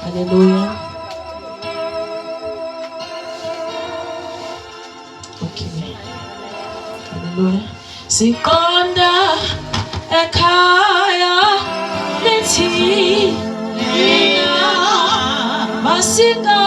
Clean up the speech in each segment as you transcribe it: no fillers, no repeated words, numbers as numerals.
Haleluya. Okay. Haleluya. Siqonda ekhaya lethi masinga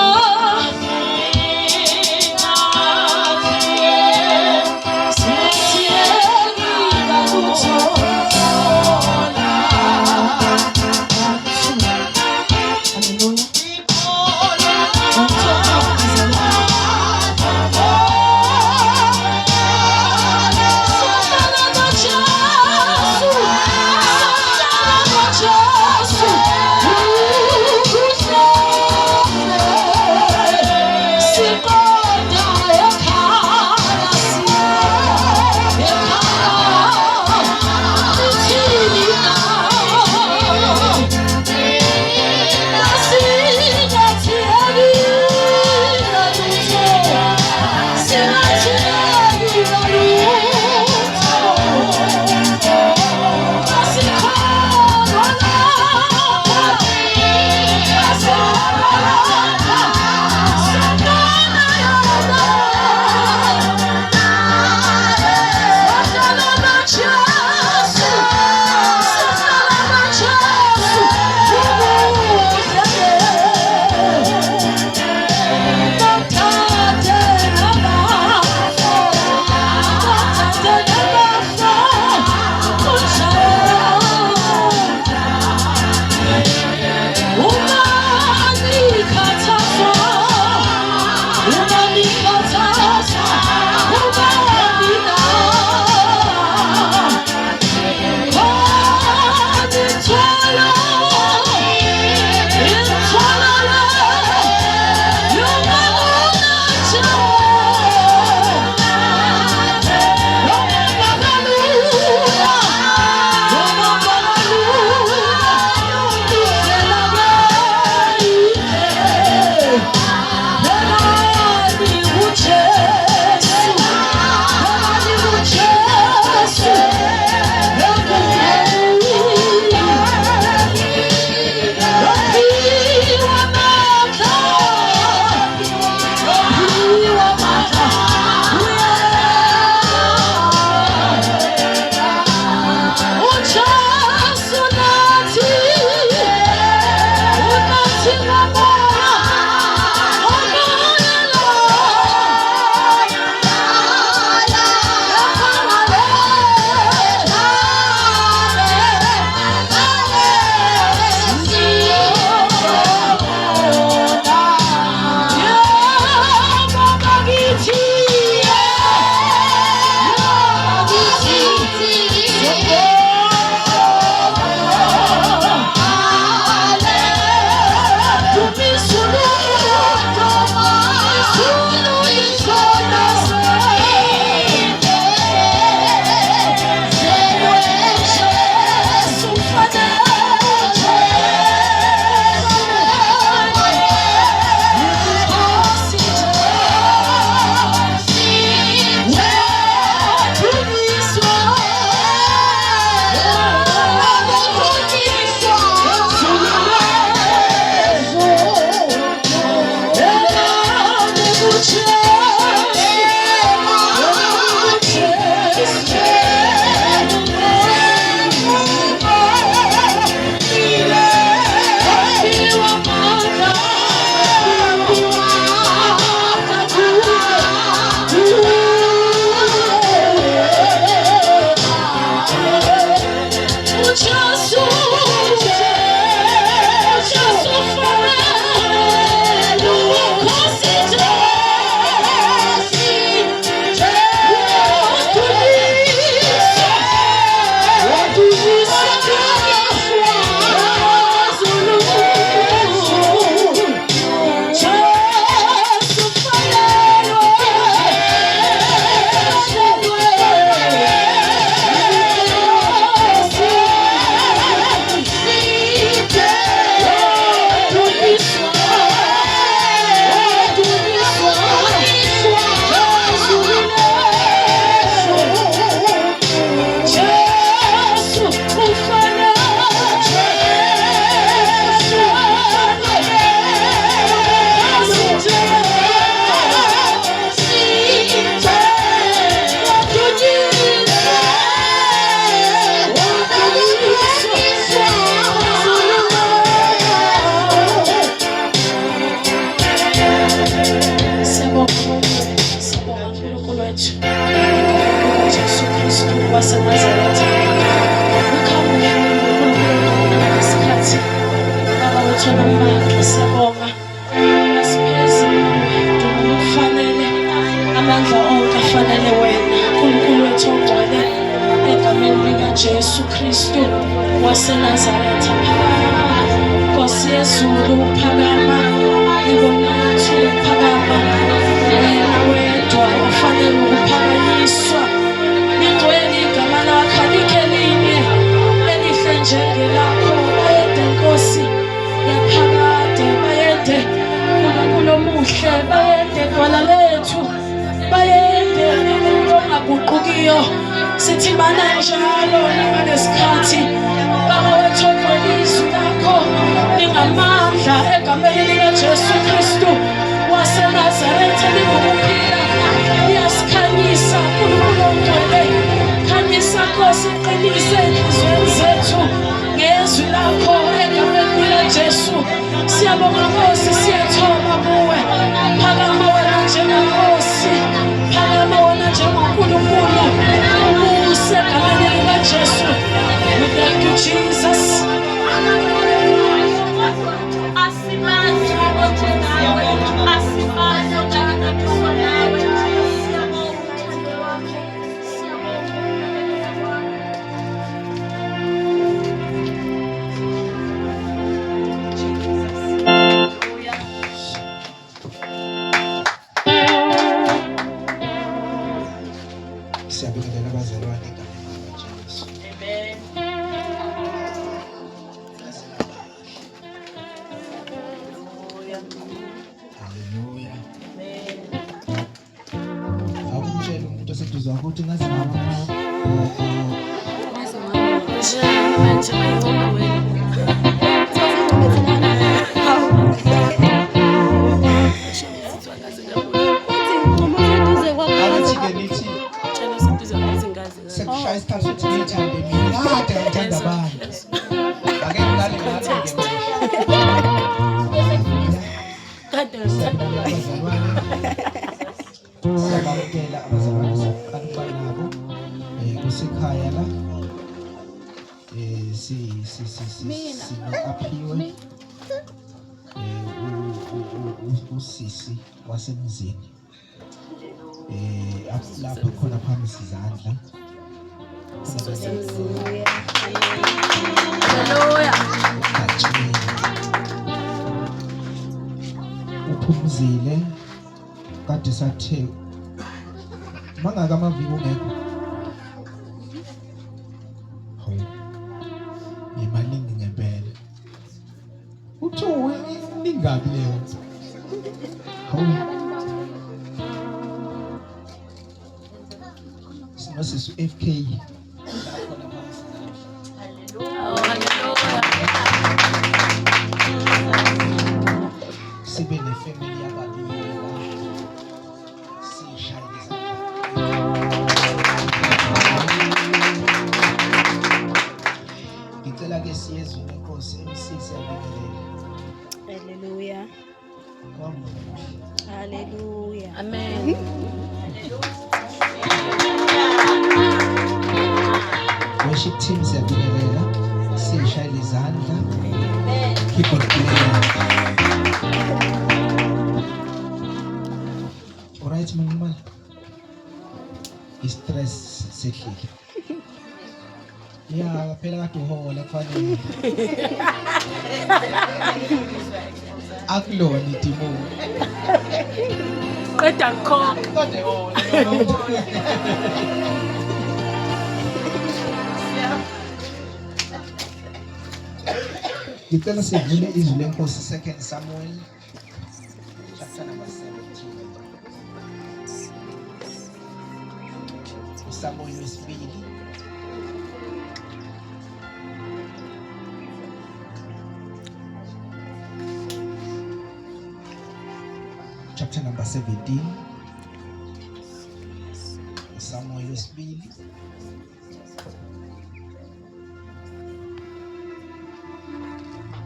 Onamandla, siyabonga. Asiphezulu, dumo kufanele, amandla onke afanele wena, Nkulunkulu wethu ongcwele, egameni likaJesu Kristu waseNazaretha. Phakama, Nkosi yezulu, phakama, ibona lethu, phakama, wena wedwa ofanele ukuphakanyiswa. Lingcwele igama lakho, alikho elinye elihle njengelakho. Bayede Nkosi yaphakade, bayede Nkulunkulu omuhle, bayede dwala lethu, bayede Nkulunkulu ongaguqukiyo. Sithi mana njalo nangalesikhathi, Baba wethu ongcwele, izwi lakho lingamandla egameni likaJesu Kristu waseNazaretha, lingukuphila, liyasikhanyisa. Nkulunkulu ongcwele, khanyisa Nkosi, qinise enhliziyweni zethu ngezwi lakho egameni likaJesu. Siyabonga Nkosi, siyathoba kuwe. Phakama wena njengenkosi, phakama wena njengoNkulunkulu, ubuse egameni likaJesu. We thank you, Jesus. Asimazi onjengawe, asimazi ongalinganiswa nawe. Siyabonga uthando lwakho, siyabonga ukunakekela kwakho. Jesus. Hallelujah. Siyabingelela abazalwane egameni likaJesu. Amen. Hallelujah. Haleluya. Amen. Awumtshela umuntu oseduze wakho ukuthi ngaze ngaba Manje mayincoma wena. Akathi-ke nithi Tshela oseduze ukuthi ngazi. Sekushaya isikhathi sokuthi ngiyithande mina, kade ngithanda abantu. Ake ngiqale ngami-ke manje. Kade ngithanda. Abazalwane, siyabamukela abazalwane, siqala ukuba nabo kusekhaya la, si si si si sino-Aphiwe, usisi wasemzini, lapho khona phambi izandla. Hallelujah. Gatsheni uphumzile, kade sathe mangaka amaviki ungekho. Hawu, imaningi ngempela, uthiwe ningabi leyo. Hawu, sinosisi u-FK khona phansi. Oh, hallelujah. Sibe nefamily yababiyela, siyishayele izandla. Ngicela ke siye ezwini lenkosi. MC, siyabingelela. Hallelujah. Kwamuhle. Hallelujah. Amen. Worship team, siyabingelela, siyishayele izandla. Keyboard player, alright manqumala, i-stress sehlile ya phela, kade uhola, kufanele akulona idimoni. Qeda ngikhokha. Kade hola. Ngicela sivule izwi lenkosi, 2 Samuel chapter number 17, uSamuel wesibili. Chapter number 17, uSamuel wesibili.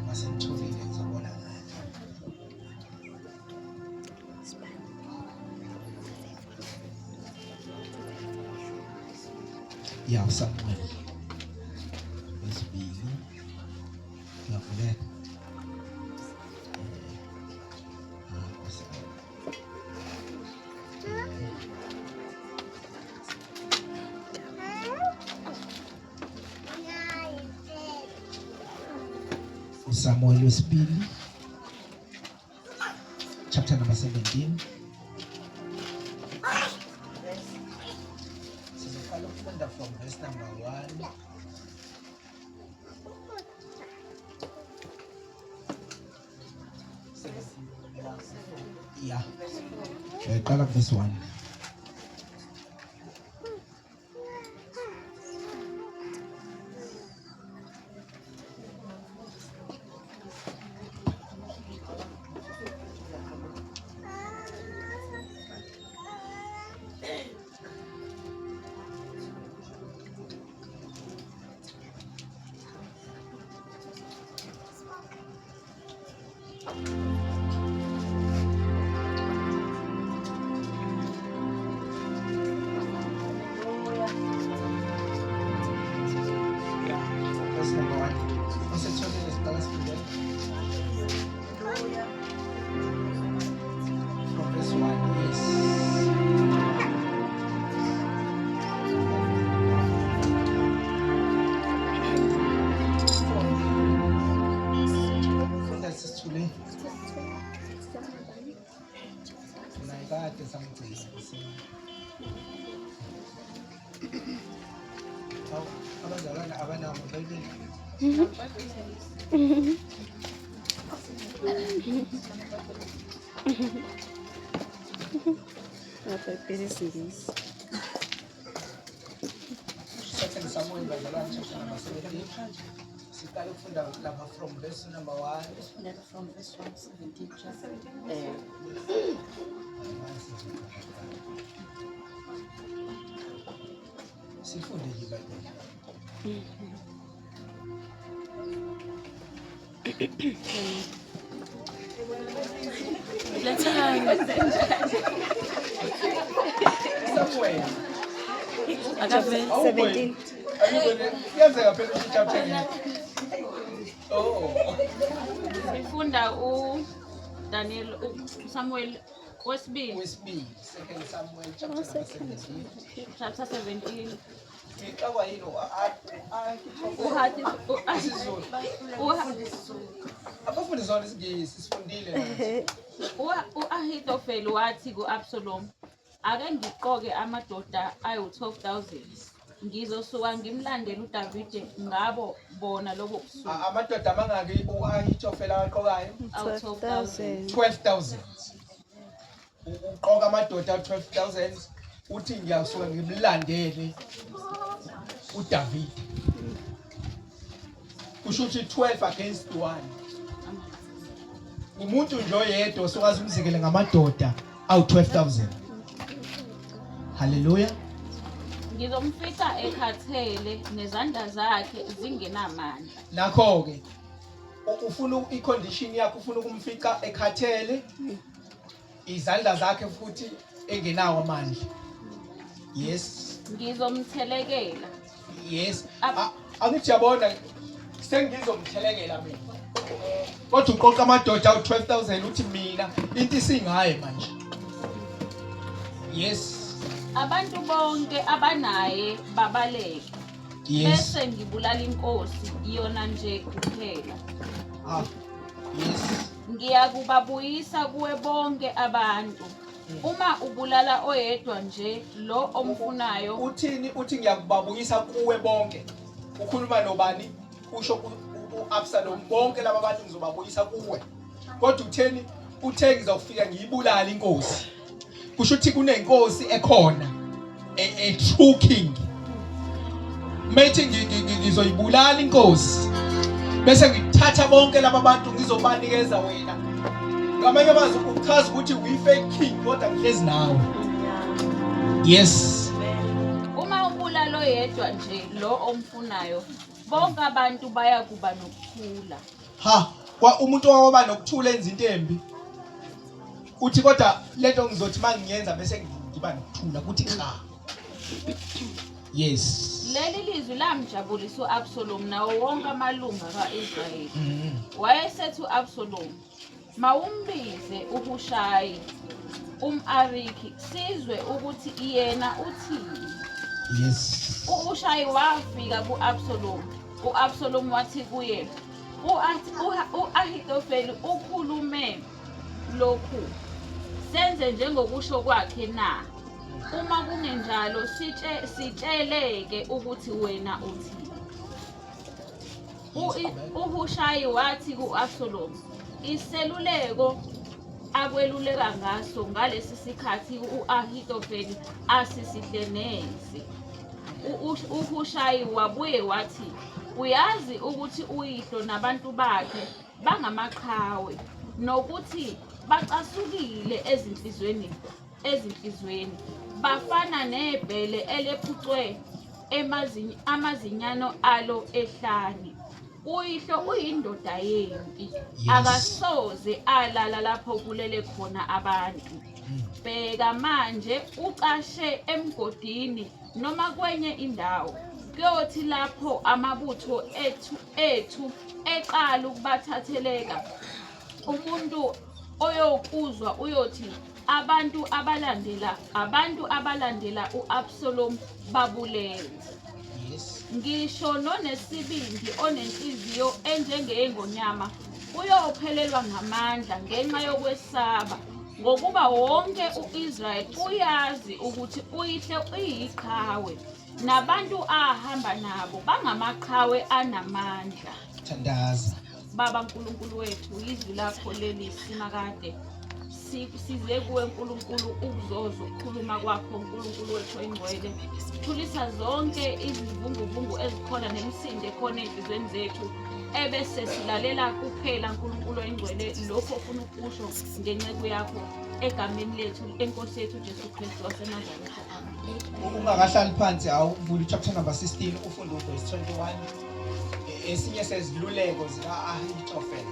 Masenitholile, ngizobona ngale. Ya, uSamuel wesibili, ngiyavuleka. USamuel wesibili chapter number 17. Sizoqala ukufunda from verse number 1. Yeah. Qala verse 1. Verse number 1. Osetholile siqala sifunde. From verse 1. Yes. Funda sisithule. Naye kade samgcina. Awu, abazalwane abanawo amaBhayibheli. Amabhayibheli esiNgisi. Second Samuel bazalwane chapter number 17. Siqala ukufunda lapha from verse number 1. From verse 1, 17. Sifunde nje iBhayibheli. Lethani. Samuel. Akavele. 17. Ayubone kuyenzeka phela ukuthi chapter ngekho. Oh. Sifunda uDaniel uSamuel wesibili Wesibili, Second Samuel chapter number 17. chapter 17. Ixakwa yini Uhathi isiZulu? Abafundi zona isiNgisi sifundile nathi. U-Ahithofeli wathi ku-Absalom, ake ngiqoke amadoda ayu-12,000 ngizosuka ngimlandele uDavide ngabo bona lobo busuku. Amadoda amangaki u-Ahithofeli awaqokayo? Awu-12,000. 12,000. Uqoka amadoda 12,000 uthi ngiyasuka ngimlandele uDavid. Kusho ukuthi 12 against 1. Umuntu nje oyedwa osokwazi umzekele ngamadoda awu 12,000. Hallelujah. Ngizomfica ekhathele nezandla zakhe zingenamandla. Nakho ke ufuna i-condition yakhe, ufuna ukumfica ekhathele, izandla zakhe futhi engenawo amandla. Yes. Ngizomthelekela. Yes. Angithi yabona sengizomthelekela mina. Kodwa uqoqa amadoda awu 12,000 uthi mina into isingaye manje. Yes. Abantu bonke abanaye babaleke. Yes. Bese ngibulala inkosi iyona nje kuphela. Ah. Yes. Ngiyakubabuyisa kuwe bonke abantu. Uma ubulala oyedwa nje lo omfunayo, Uthini? Uthi ngiyakubabuyisa kuwe bonke. Ukhuluma nobani? Usho u-Absalom, bonke laba bantu ngizobabuyisa kuwe. Kodwa utheni? Uthe ngizawufika ngiyibulale inkosi. Kusho ukuthi kunenkosi ekhona, a true king. Methi ngizoyibulala inkosi bese ngithatha bonke laba bantu ngizobanikeza wena. Ngamanye amazwi uchaza ukuthi uyi-fake king kodwa ngihlezi nawe. Yes. Uma ubulala oyedwa nje lo omfunayo, bonke abantu bayakuba nokuthula. Ha, kwa umuntu owaba nokuthula enza into embi. Uthi kodwa lento ngizothi mangiyenza bese ngiba nokuthula kuthi cha. Yes. Leli lizwi lamjabulisa u-Absalom nawo wonke amalunga ka-Israyeli. Wayesethi u-Absalom, mawumbize uHushayi um-Ariki sizwe ukuthi yena uthini. Yes. UHushayi wafika ku-Absalom. U-Absalom wathi kuye, U-Ahithofeli ukhulume lokhu, senze njengokusho kwakhe na? Uma kungenjalo, sitsheleke ukuthi wena uthini. UHushayi wathi ku-Absalomu, Iseluleko akweluleka ngaso ngalesi sikhathi u-Ahitofeli asisihle neze. UHushayi wabuye wathi, Uyazi ukuthi uyihlo nabantu bakhe bangamaqhawe nokuthi bacasukile ezinhlizweni ezinhlizweni bafana nebhele elephucwe amazinyano alo ehlane. Uyihlo uyindoda yempi, akasoze alala lapho kulele khona abantu. Bheka manje ucashe emgodini noma kwenye indawo. Kuyothi lapho amabutho ethu ethu eqala ukubathatheleka, umuntu oyokuzwa uyothi abantu abalandela abantu abalandela u-Absalomu babulewe. Yes. Ngisho nonesibindi onenhliziyo enjengeyengonyama uyophelelwa ngamandla ngenxa yokwesaba, ngokuba wonke u-Israyeli uyazi ukuthi uyihle uyiqhawe, nabantu ahamba nabo bangamaqhawe anamandla. Thandaza. Baba Nkulunkulu wethu, yizwi lakho leli simakade. Size kuwe Nkulunkulu ukuzozwa ukukhuluma kwakho Nkulunkulu wethu oyingcwele. Thulisa zonke izivunguvungu ezikhona nemisindo ekhona ey'nhliziyweni zethu ebese silalela kuphela Nkulunkulu oyingcwele lokho ofuna ukusho ngenceku yakho egameni lethu enkosi yethu Jesu Kristu waseNazaretha. Amen. Ungakahlali phansi awuvule chapter number 16 ufunde uverse 21 esinye seziluleko zika-Ahitofel.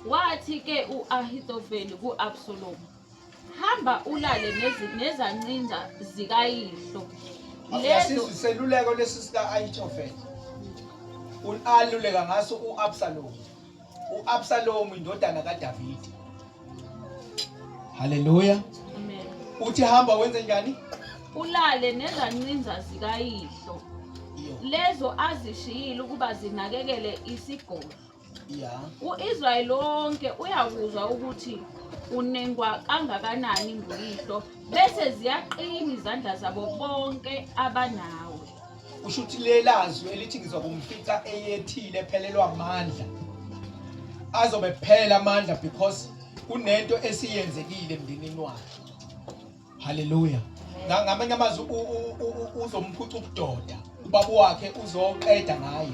Wathi ke u-Ahithofeli ku-Absalomu, Hamba ulale nezancinza zikayihlo. Lezo iseluleko lesi sika-Ahithofeli aluleka ngaso u-Absalomu. U-Absalomu indodana kaDavide. Haleluya. Amen. Uthi hamba wenze njani? Ulale nezancinza zikayihlo. Lezo azishiyile ukuba zinakekele isigodlo. Yeah. U-Israyeli wonke uyakuzwa ukuthi unengwa kangakanani nguyihlo bese ziyaqina izandla zabo bonke abanawe. Usho ukuthi lelazwi elithi ngizokumfica eyethile ephelelwa amandla azobe phela amandla because kunento esiyenzekile emndenini wakhe. Haleluya. Ngamanye amazwi uzomphuca ubudoda. Ubaba wakhe uzoqeda ngaye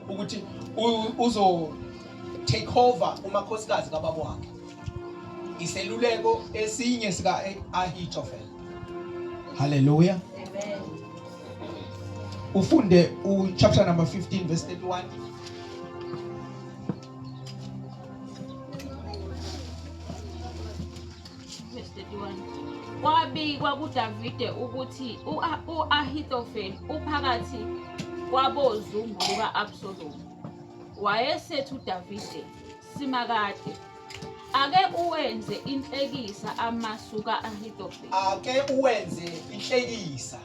ukuthi uzo take over umakhosikazi kababa wakhe. Iseluleko esinye sika Ahitofel. Haleluya. Amen. Ufunde u chapter number 15 verse 31. Verse 31. Kwabikwa kuDavide ukuthi u-Ahithofeli uphakathi kwabozungu luka-Absalomu. Wayesethi uDavide, Simakade, ake uwenze inhlekisa amasu ka-Ahithofeli. Ake uwenze inhlekisa.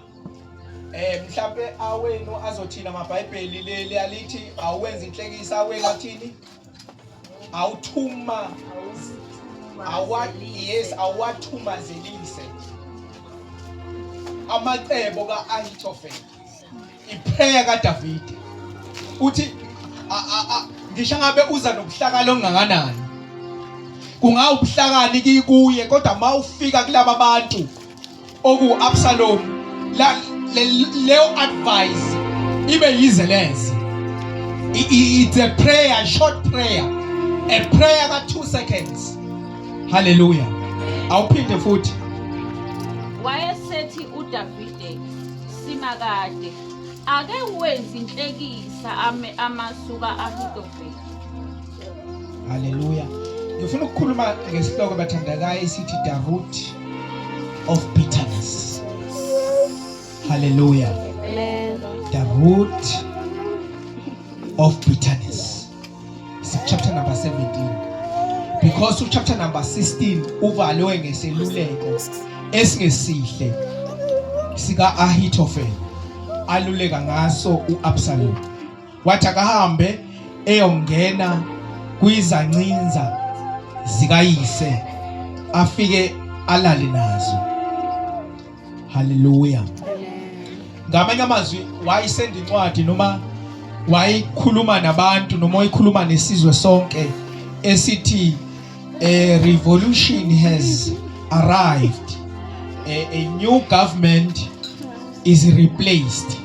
Eh mhlambe awenu azothina amabhayibheli leli alithi awenze inhlekisa awenu athini? Awuthuma awa yes awathumazelise amacebo ka-Ahithofeli iprayer kaDavide uthi ngisho ngabe uza nobuhlakani ongakanani kungawubuhlakani kuye kodwa uma ufika kulaba bantu oku-Absalom la leyo advice ibe yize leze it's a prayer short prayer a prayer ka 2 seconds haleluya awuphinde futhi wayesethi uDavide simakade ake wenze inhlekisa ame amasu ka-Ahithofeli Haleluya. Ngifuna ukukhuluma ngesihloko bathandekayo esithi the root of bitterness. Haleluya. Amen. The root of bitterness. It's chapter number 17. Because chapter number 16 uvalwe ngeseluleko esingesihle sika Ahithofeli. aluleka ngaso uAbsalom. Wathi akahambe eyongena kwizancinza zikayise afike alale nazo. Haleluya. Ngamanye amazwi wayisenda incwadi noma wayikhuluma nabantu noma wayikhuluma nesizwe sonke esithi a revolution has arrived a new government is replaced.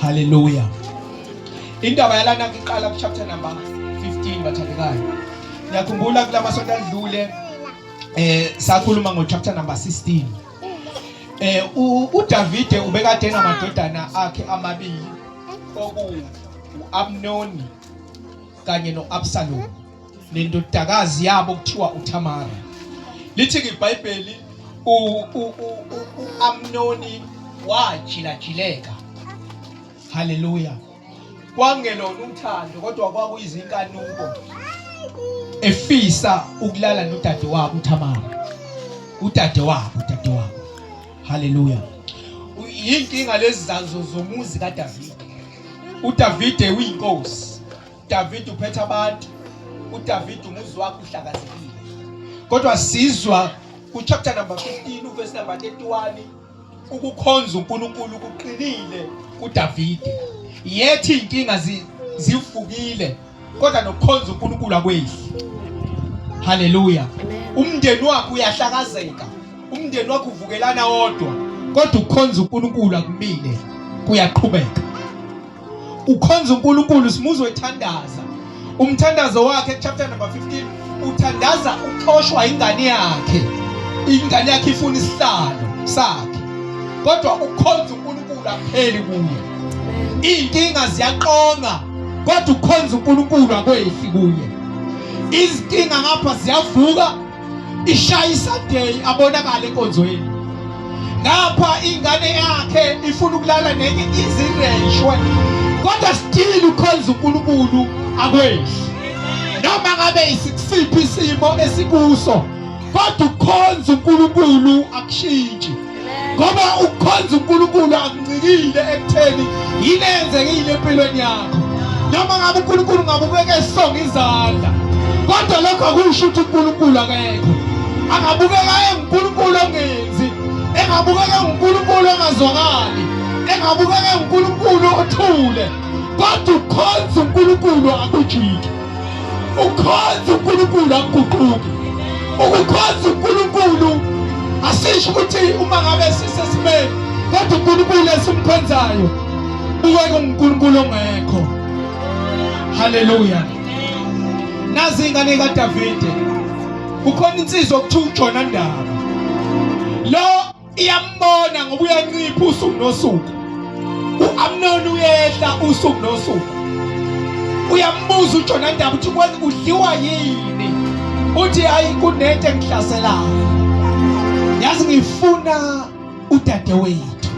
Haleluya. Indaba yalana iqala ku chapter number 15 bathandekayo. Ngiyakhumbula kulamasonto adlule sakhuluma ngo chapter number 16. uDavide ubekade enamadodana akhe amabili oku uAmnoni kanye noAbsalom nendodakazi yabo kuthiwa uThamara. Lithi ke iBhayibheli uAmnoni wajilajileka. Haleluya. Kwangelona uthando kodwa kwakuyizinkanuko efisa ukulala nodadewabo uThamara. Udadewabo, udadewabo. Haleluya. Yinkinga lezi zazo zomuzi kaDavide. uDavide uyinkosi. David uphethe abantu. uDavid umuzi wakhe uhlakazekile. Kodwa sizwa ku chapter number 15 uverse number 31 ukukhonza uNkulunkulu kuqinile kuDavide. Yethi inkinga zivukile kodwa nokukhonza uNkulunkulu akwehli. Haleluya. Umndeni wakhe uyahlakazeka. Umndeni wakhe uvukelana wodwa kodwa ukukhonza uNkulunkulu akumile kuyaqhubeka. Ukhonza uNkulunkulu simuzwe ethandaza. Umthandazo wakhe chapter number 15 uthandaza uxoshwa ingane yakhe. Ingane yakhe ifuna isihlalo sakhe. Kodwa ukhonza uNkulunkulu akupheli kuye. Izinkinga ziyaqonga kodwa ukhonza uNkulunkulu akwehli kuye. Izinkinga ngapha ziyavuka ishaya iSunday abonakale enkonzweni. Ngapha ingane yakhe ifuna ukulala nenye izireshwe kodwa still ukhonza uNkulunkulu akwehli. Noma ngabe isiphi isimo esikuso kodwa ukhonza uNkulunkulu akushintshi. Ngoba ukukhonza uNkulunkulu akuncikile ekutheni yini eyenzekile empilweni yakho. Noma ngabe uNkulunkulu ngabukeka esonga izandla kodwa lokho akusho ukuthi uNkulunkulu akekho. Angabukeka enguNkulunkulu ongenzi, engabukeka enguNkulunkulu ongazwakali, engabukeka enguNkulunkulu othule, kodwa ukukhonza uNkulunkulu akujiki. Ukhonza uNkulunkulu akuguquki. Ukukhonza uNkulunkulu asisho ukuthi uma ngabe sisesimeni kodwa uNkulunkulu esimkhonzayo ubukeka unguNkulunkulu ongekho. Haleluya. Nazi ingane kaDavide. Kukhona insizwa okuthiwa uJonandaba. Lo iyambona ngoba uyancipha usuku nosuku. U-Amnoni uyehla usuku nosuku. Uyambuza uJonandaba ukuthi udliwa yini? Uthi hayi kunento engihlaselayo. Yazi ngifuna udadewethu.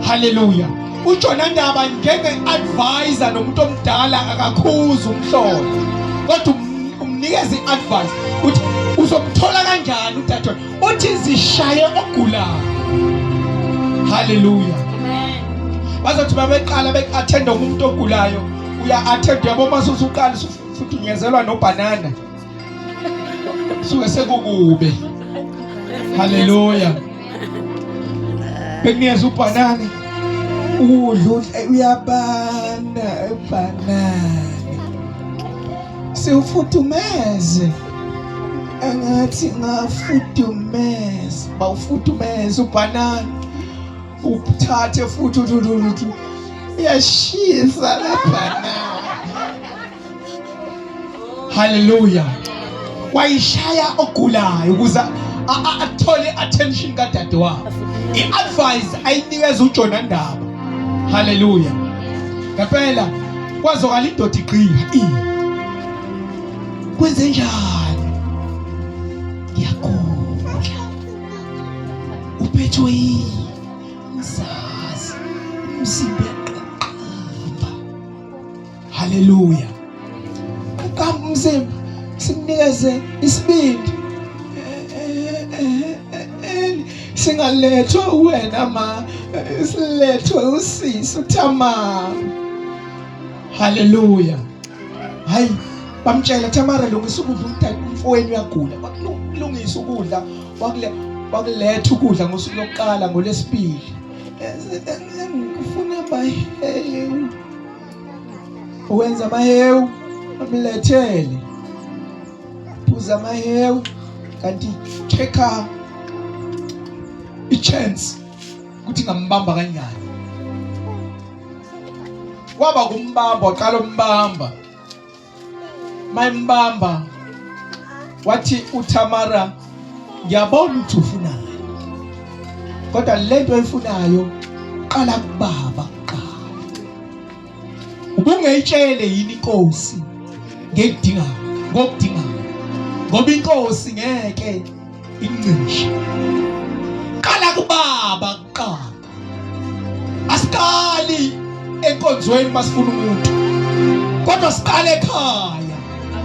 Haleluya. uJonandaba njenge-advisor nomuntu omdala akakhuzi umhlolo kodwa umnikeza i-advice uthi uzomthola kanjani udadewethu uthi zishaye ogulayo. Haleluya. Bazothi babeqala be-attenda umuntu ogulayo uya-attenda uyabo uma usuqala usufudunyezelwa nobhanana suke sekukube. Haleluya. Bekunikeza ubhanana udla uyabana ubhanana siwufudumeze engathi ngafudumeza bawufudumeza ubhanana uthathe futhi uthi uyashisa lapha. Haleluya. Wayishaya ogulayo ukuze athole attention kadadewabo. I-advice ayinikeza uJonandaba. Haleluya. Ngempela kwazokala indoda igqiya. Kwenze njani? Ngiyagula. Uphethwe yini? Ngisazi. Umzimba uyaqaqamba. Haleluya. Uqamba umzimba simnikeze isibindi. Singalethwa wena ma. Silethwe usisi uThamara. Haleluya. Hayi bamtshela Thamara lungisa ukudla umntana umfowenu uyagula. Bakulungisa ukudla wakule wakuletha ukudla ngosuku lokuqala ngolesibili. Ngifuna mahewu. Wenza amahewu amlethele. Phuza amahewu kanti checker i-chance ukuthi ngambamba kanjani kwaba kumbamba waqala umbamba mayimbamba wathi uThamara ngiyabona ukuthi ufunani kodwa lento oyifunayo qala kubaba kuqala ubungeyitshele yini inkosi ngekudingayo ngokudingayo ngoba inkosi ngeke incishe qala kubaba kuqala asiqali enkonzweni masifuna umuntu kodwa siqale ekhaya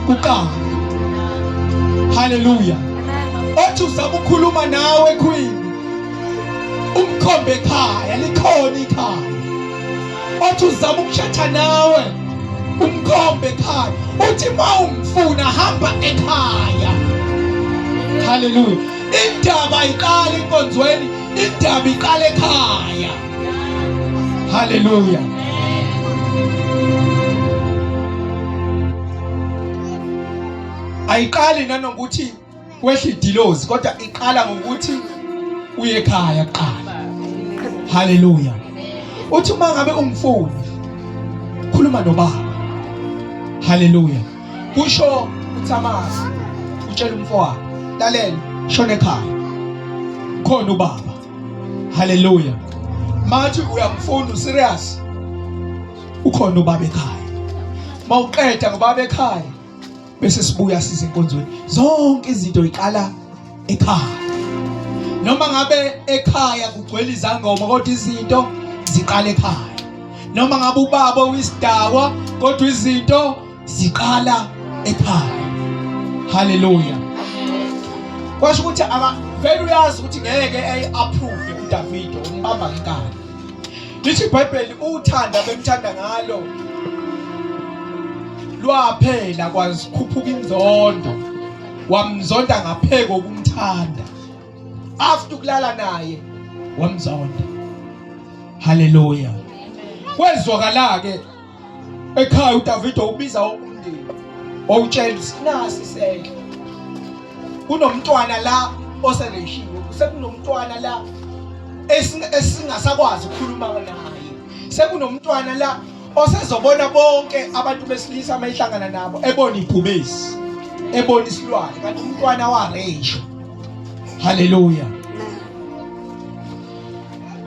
kuqala haleluya othi uzama ukukhuluma nawe queen umkhombe ekhaya likhona ikhaya othi uzama ukutshatha nawe umkhombe ekhaya uthi uma ungifuna hamba ekhaya haleluya indaba iqala enkonzweni indaba iqala ekhaya haleluya ayiqali nanokuthi kwehla idilozi kodwa iqala ngokuthi uye ekhaya kuqala haleluya uthi uma ngabe ungifuni khuluma nobaba haleluya kusho uThamasi utshela umfowabo lalela shona ekhaya khona ubaba haleluya mathi uyamfuna userious ukhona ubaba ekhaya mawuqeda ngobaba ekhaya bese sibuya size enkonzweni zonke izinto iqala ekhaya noma ngabe ekhaya kugcwele izangoma kodwa izinto ziqala ekhaya noma ngabe ubaba uyisidakwa kodwa izinto ziqala ekhaya haleluya kwasho ukuthi aka vele uyazi ukuthi ngeke ayi-approve uDavide umbamba ngenkani lithi iBhayibheli uthanda bemthanda ngalo lwaphela kwazikhuphuka inzondo wamzonda ngapheko ukumthanda after ukulala naye wamzonda haleluya kwezwakala ke ekhaya uDavide ubiza umndeni wawutshela nasi isehlo kunomntwana la osereshiwe sekunomntwana la esingasakwazi ukukhuluma naye sekunomntwana la osezobona bonke abantu besilisa uma ehlangana nabo ebona ibhubesi ebona isilwane kanti umntwana wareyishwa haleluya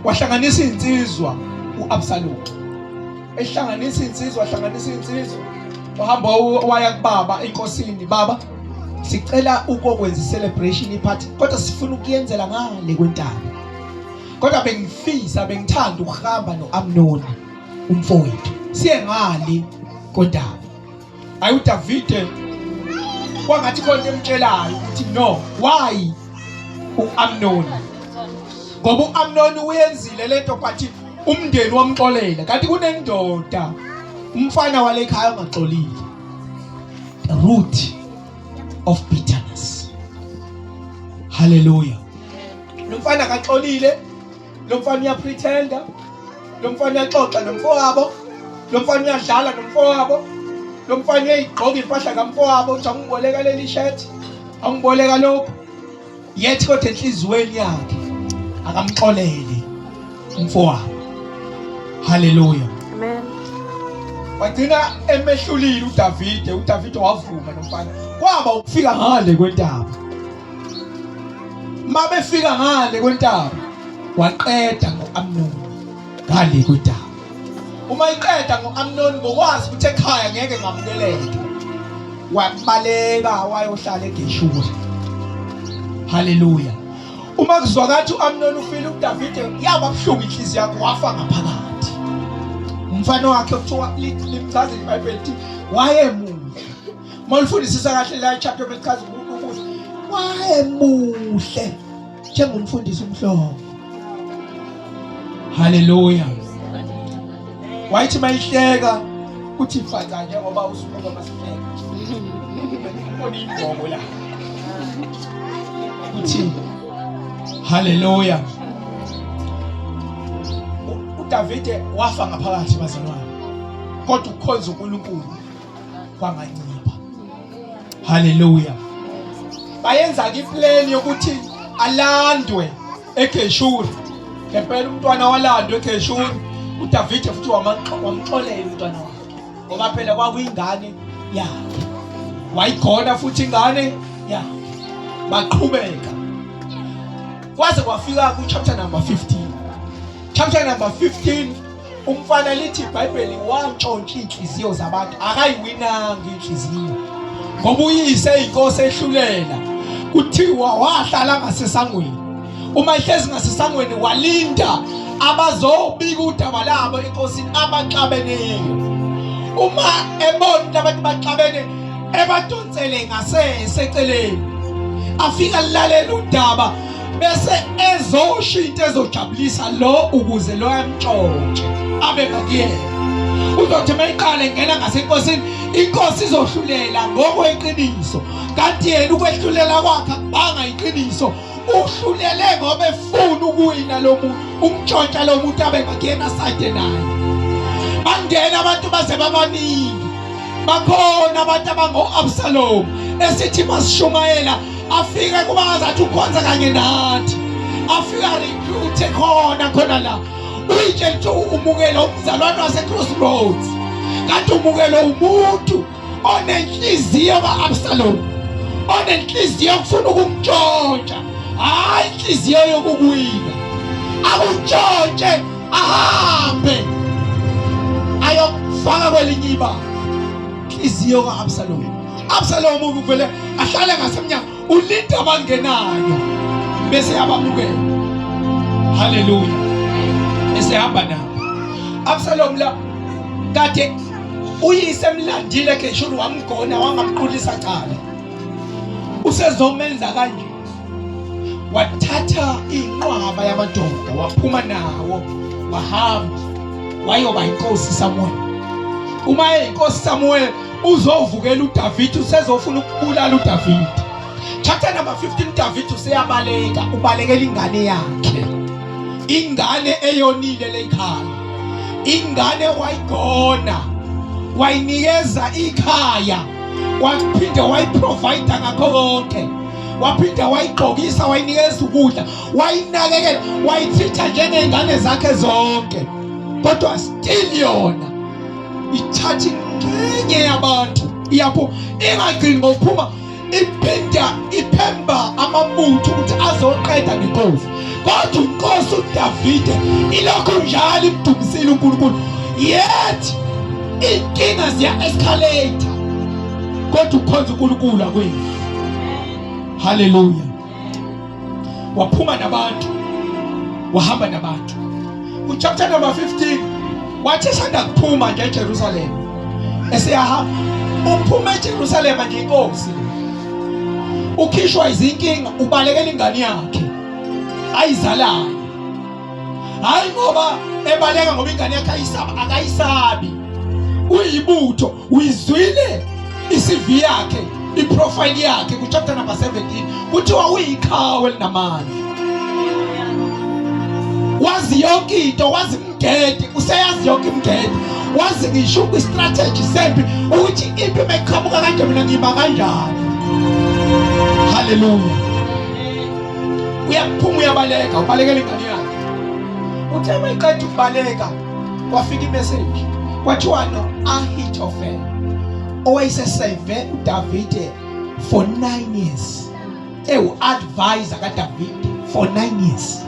wahlanganisa insizwa uAbsalom ehlanganisa insizwa hlanganisa insizwa wahamba waya kubaba enkosini baba sicela ukokwenza celebration iphathi kodwa sifuna ukuyenzela ngale kwentaba kodwa bengifisa bengithanda ukuhamba noAmnoni umfowethu siye ngale kwentaba Hayi uDavide kwangathi khona emtshelayo ukuthi no why uAmnon ngoba uAmnon uyenzile lento but umndeni wamxolela kanti kunendoda umfana wale ekhaya ongaxolile the root of bitterness hallelujah lo mfana akaxolile lo mfana uyapretenda lo mfana uyaxoxa nomfowabo lo mfana uyadlala nomfowabo lo mfana uyayigqoka impahla kamfowabo uthi angiboleka leli shirt angiboleka lokhu yet kodwa enhliziyweni yakhe akamxolele umfowabo haleluya amen wagcina emehlulile uDavide uDavide wavuma nomfana kwaba ukufika ngale kwentaba mabefika ngale kwentaba waqeda ngo-Amnoni ngale kwentaba uma iqeda ngo-Amnoni ngokwazi ukuthi ekhaya ngeke ngamukeleke wabaleka wayohlala eGeshuri haleluya uma kuzwakathi u-Amnoni ufile uDavide yaba buhlungu inhliziyo yakhe wafa ngaphakathi umfana wakhe kuthiwa limchaza iBhayibheli lithi wayemuhle uma ulifundisisa kahle la chapter belichaza ukuthi wayemuhle njengomfundisi umhlongo. Haleluya. Wayithi mayihleka uthi faca njengoba usubuka masihleka. Ubona imbobo la. Uthi haleluya. uDavide wafa ngaphakathi bazalwane. Kodwa ukukhonza uNkulunkulu kwangancipha. Haleluya. Bayenza ke iplan yokuthi alandwe eGeshuri. Ngempela umntwana walandwa eGeshuri. uDavide futhi wamxolela umntwana wakhe. Ngoba phela kwakuyingane yakhe. Wayigona futhi ingane yakhe. Baqhubeka. Kwaze kwafika ku chapter number 15. Chapter number 15 umfana lithi iBhayibheli wantshontsha inhliziyo zabantu akayiwinanga inhliziyo ngoba uyise inkosi ehlulela kuthiwa wahlala ngasesangweni uma ihlezi ngasesangweni walinda abazobika udaba labo enkosini abaxabeneyo uma ebona abantu baxabene ebadonsele ngasese eceleni afika lalela udaba bese ezosho into ezojabulisa lo ukuze lo amtshontshe abe ngakuyena uzothi mayiqale ngena ngasenkosini inkosi izohlulela ngokweqiniso kanti yena ukwehlulela kwakhe akubanga iqiniso uhlulele ngoba efuna ukuwina lo muntu umtshontsha lo muntu abe ngakuyena side naye bangena abantu baze babaningi bakhona abantu abango-absalomu esithi masishumayela afike kuba ngazathi ukhonza kanye nathi afika recruit khona khona la uyitshela ukuthi umukela umzalwane wase-crossroads kanti umukela umuntu onenhliziyo ka-absalom onenhliziyo yokufuna ukumtshontsha hhayi inhliziyo yokukuwina akuntshontshe ahambe ayokufaka kwelinye ibandla inhliziyo ka-absalom Absalom uvele ahlale ngasemnyango ulinda abangenayo bese yabamukela. Haleluya. Esehamba nabo. Absalom la kade uyise emlandile Geshuri wamgona wangamqulisa cala. Usezomenza kanje. Wathatha inqwaba yamadoda waphuma nawo wahamba wayoba inkosi Samuel. Uma eyinkosi Samuel uzovukela uDavid usezofuna ukubulala uDavid chapter number 15 uDavid useyabaleka ubalekela ingane yakhe ingane eyonile lekhaya ingane wayigona wayinikeza ikhaya waphinde wayiprovide ngakho konke waphinde wayigqokisa wayinikeza ukudla wayinakekela wayithitha njengey'ngane zakhe zonke kodwa still yona ithatha ingxenye yabantu iyapho ingagcini ngokuphuma iphinda iphemba amabutho ukuthi azoqeda ngenkosi kodwa inkosi uDavide ilokhu njalo imdumisile uNkulunkulu yet inkinga ziya escalate kodwa ukhonza uNkulunkulu akwethu haleluya waphuma nabantu wahamba nabantu kuchapter number 15 wathi esanda kuphuma nje eJerusalem eseyahamba uphuma eJerusalem nje inkosi ukhishwa izinkinga ubalekela ingane yakhe ayizalayo hayi ngoba ebaleka ngoba ingane yakhe ayisaba akayisabi uyibutho uyizwile iCV yakhe iprofile yakhe ku chapter number 17 kuthiwa uyiqhawe elinamandla wazi yonke into wazi imgede useyazi yonke imgede wazi ngisho kwi-strategy sempi ukuthi impi mayiqhamuka kanje mina ngima kanjani haleluya uyaphuma uyabaleka ubalekela ingane yakhe uthe uma iqeda ukubaleka kwafika imeseji kwathiwa no-ahitofel owayeseseve udavide for 9 years ewu-advisor kadavide for 9 years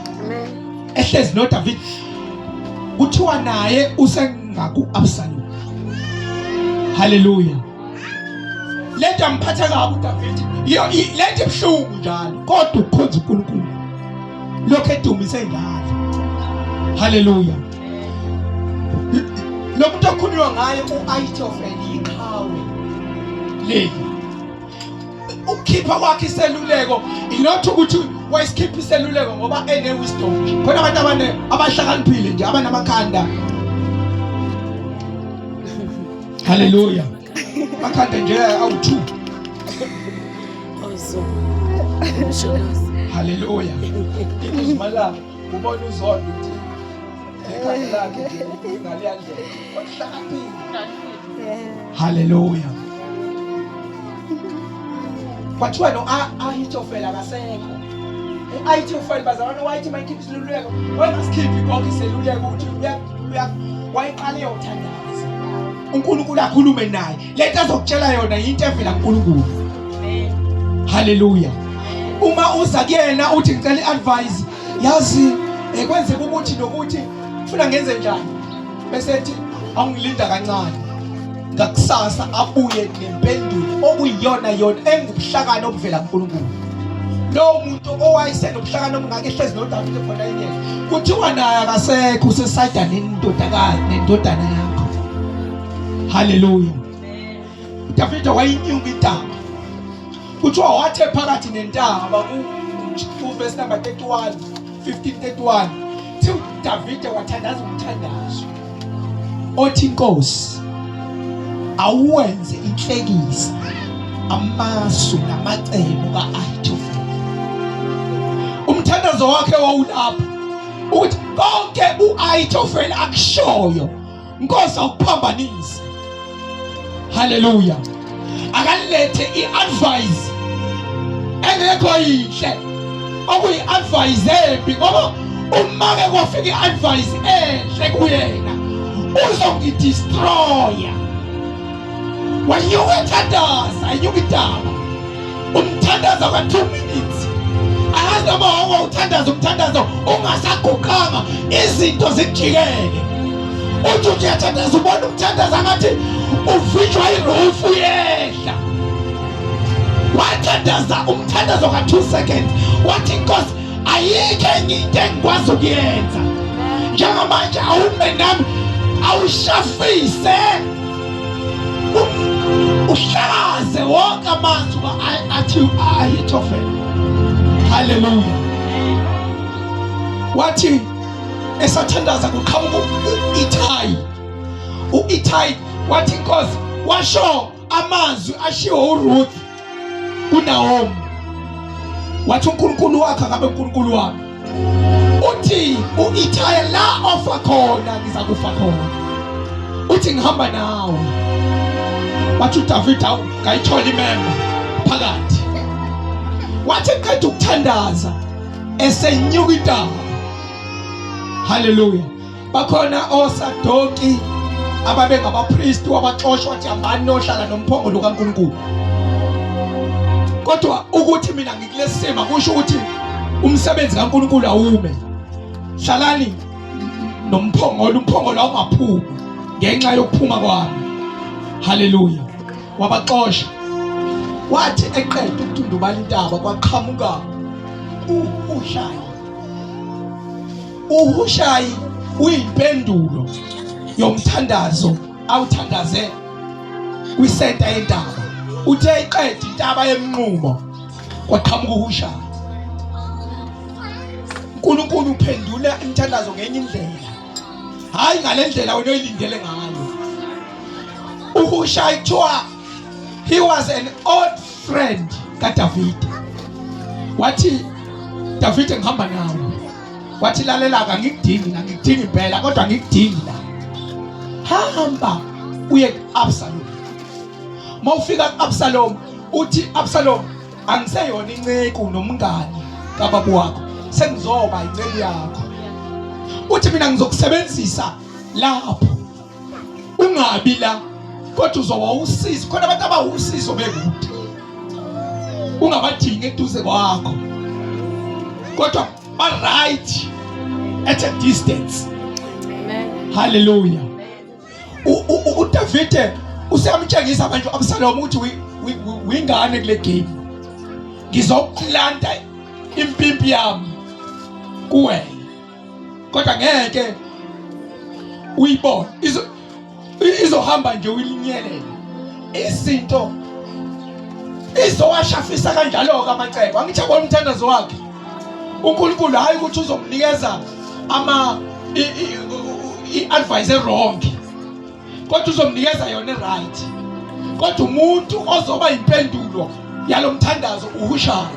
ehlezi nodavide kuthiwa naye usengaku-absalomu haleluya lento amphatha kabi uDavide iyo lento ibuhlungu njalo kodwa ukukhonza uNkulunkulu lokho edumise njalo haleluya lo muntu okhulunywa ngaye u-Ahithofeli iqhawe leli. Ukukhipha kwakhe iseluleko not ukuthi wayesikhipha iseluleko ngoba ene wisdom nje. Khona abantu abane abahlakaniphile nje abanamakhanda. Hallelujah. Makhanda nje awu2. Hallelujah. Izimala ubona uzondo ukuthi ekhanda lakhe nje ngaleya ndlela. Wahlakaniphile. Hallelujah. Kwathiwa no Ahithofeli akasekho. U-Ahithofeli bazalwane wayethi mayikhipha iseluleko, wayengasikhiphi konke iseluleko ukuthi uya wayeqale yothandaza. uNkulunkulu akhulume naye. Lento azokutshela yona yinto evela kuNkulunkulu. Hallelujah. Uma uza kuyena uthi ngicela i-advice, yazi eh, kwenzeka ukuthi nokuthi ufuna ngenze njani? Bese ethi awungilinda kancane. Ngakusasa abuye nempendulo okuyiyona yona engubuhlakani obuvela kuNkulunkulu. Lowo muntu owayesenobuhlakani obungaka ehlezi noDavide khona inyeza. Kuthiwa naye akasekho usesayida nendodakazi nendodana yakho. Haleluya. uDavide wayinyuka intaba. Kuthiwa wathe phakathi nentaba ku verse number 31 1531 thi uDavide wathandaza umthandazo othi inkosi awuwenze inhlekisa amasu namacebo ka-Ahithofeli. Umthandazo wakhe wawulapho ukuthi konke u-Ahithofeli akushoyo Nkosi awukuphambanise. Haleluya. Akalethe i-advice engekho yinhle okuyi-advice embi ngoba uma ke kwafika i-advice enhle kuyena uzongidestroya. Wanyuka ethandaza enyuka intaba umthandazo ka-2 minutes angazi noma wawuke uthandaza umthandazo ungasaguqanga izinto zikujikele uthi uthi uyathandaza ubona umthandazo angathi uvinjwa irufu yehla wathandaza umthandazo ka-2 seconds wathi inkosi ayikho enye into engikwazi ukuyenza njengamanje awume nami awushafise uhlakaze wonke amazwi athi Ahithofeli. Haleluya. Wathi esathandaza kuqhamuka u-Ithayi. U-Ithayi wathi inkosi washo amazwi ashiwo uRuth kuNaomi. Wathi uNkulunkulu wakhe akabe uNkulunkulu wami. Uthi uIthaya la ofa khona ngizakufa khona. Uthi ngihamba nawe. Wathi uDavid awu ngayithola imemba phakathi. Wathi eqeda ukuthandaza esenyuka intaba. Hallelujah. Bakhona oSadoki ababengabapristi wabaxoshwa wathi hambani nohlala nomphongolo kaNkulunkulu. Kodwa ukuthi mina ngikulesima kusho ukuthi umsebenzi kaNkulunkulu awume. Hlalani nomphongolo, umphongolo awungaphumi ngenxa yokuphuma kwami. Haleluya. Wabaxosha. Wathi eqeda ukudundubala intaba kwaqhamuka uHushayi. UHushayi uyimpendulo yomthandazo awuthandaze kwisenta yentaba. Uthe iqeda intaba yemnqumo kwaqhamuka uHushayi. uNkulunkulu uphendula imithandazo ngenye indlela, hayi ngale ndlela wena oyilindele ngayo. UHushayi kuthiwa he was an old friend kaDavide. Wathi Davide ngihamba nawe. Wathi lalela ka ngikudingi la ngikudingi impela kodwa ngikudingi la. Hamba uye kuAbsalom. Mawufika kuAbsalom uthi Absalom angiseyona inceku nomngani kababa wakho sengizoba inceku yakho. Uthi mina ngizokusebenzisa lapho ungabi la kodwa uzoba usizo khona abantu abawusizo bekude ungabadingi eduze kwakho kodwa ba right at a distance. Amen. Hallelujah. uDavide useyamtshengisa manje uAbsalom ukuthi wingane kule game. Ngizoplanta impimpi yami kuwena. Kodwa ngeke uyibone. Izohamba nje uyilinyelele. Izinto Izowashafisa kanjalo-ke amacebo. Angithi yabona umthandazo wakhe. uNkulunkulu hayi ukuthi uzomnikeza ama i-advice wrong. Kodwa uzomnikeza yona right. Kodwa umuntu ozoba impendulo yalomthandazo uHushayi.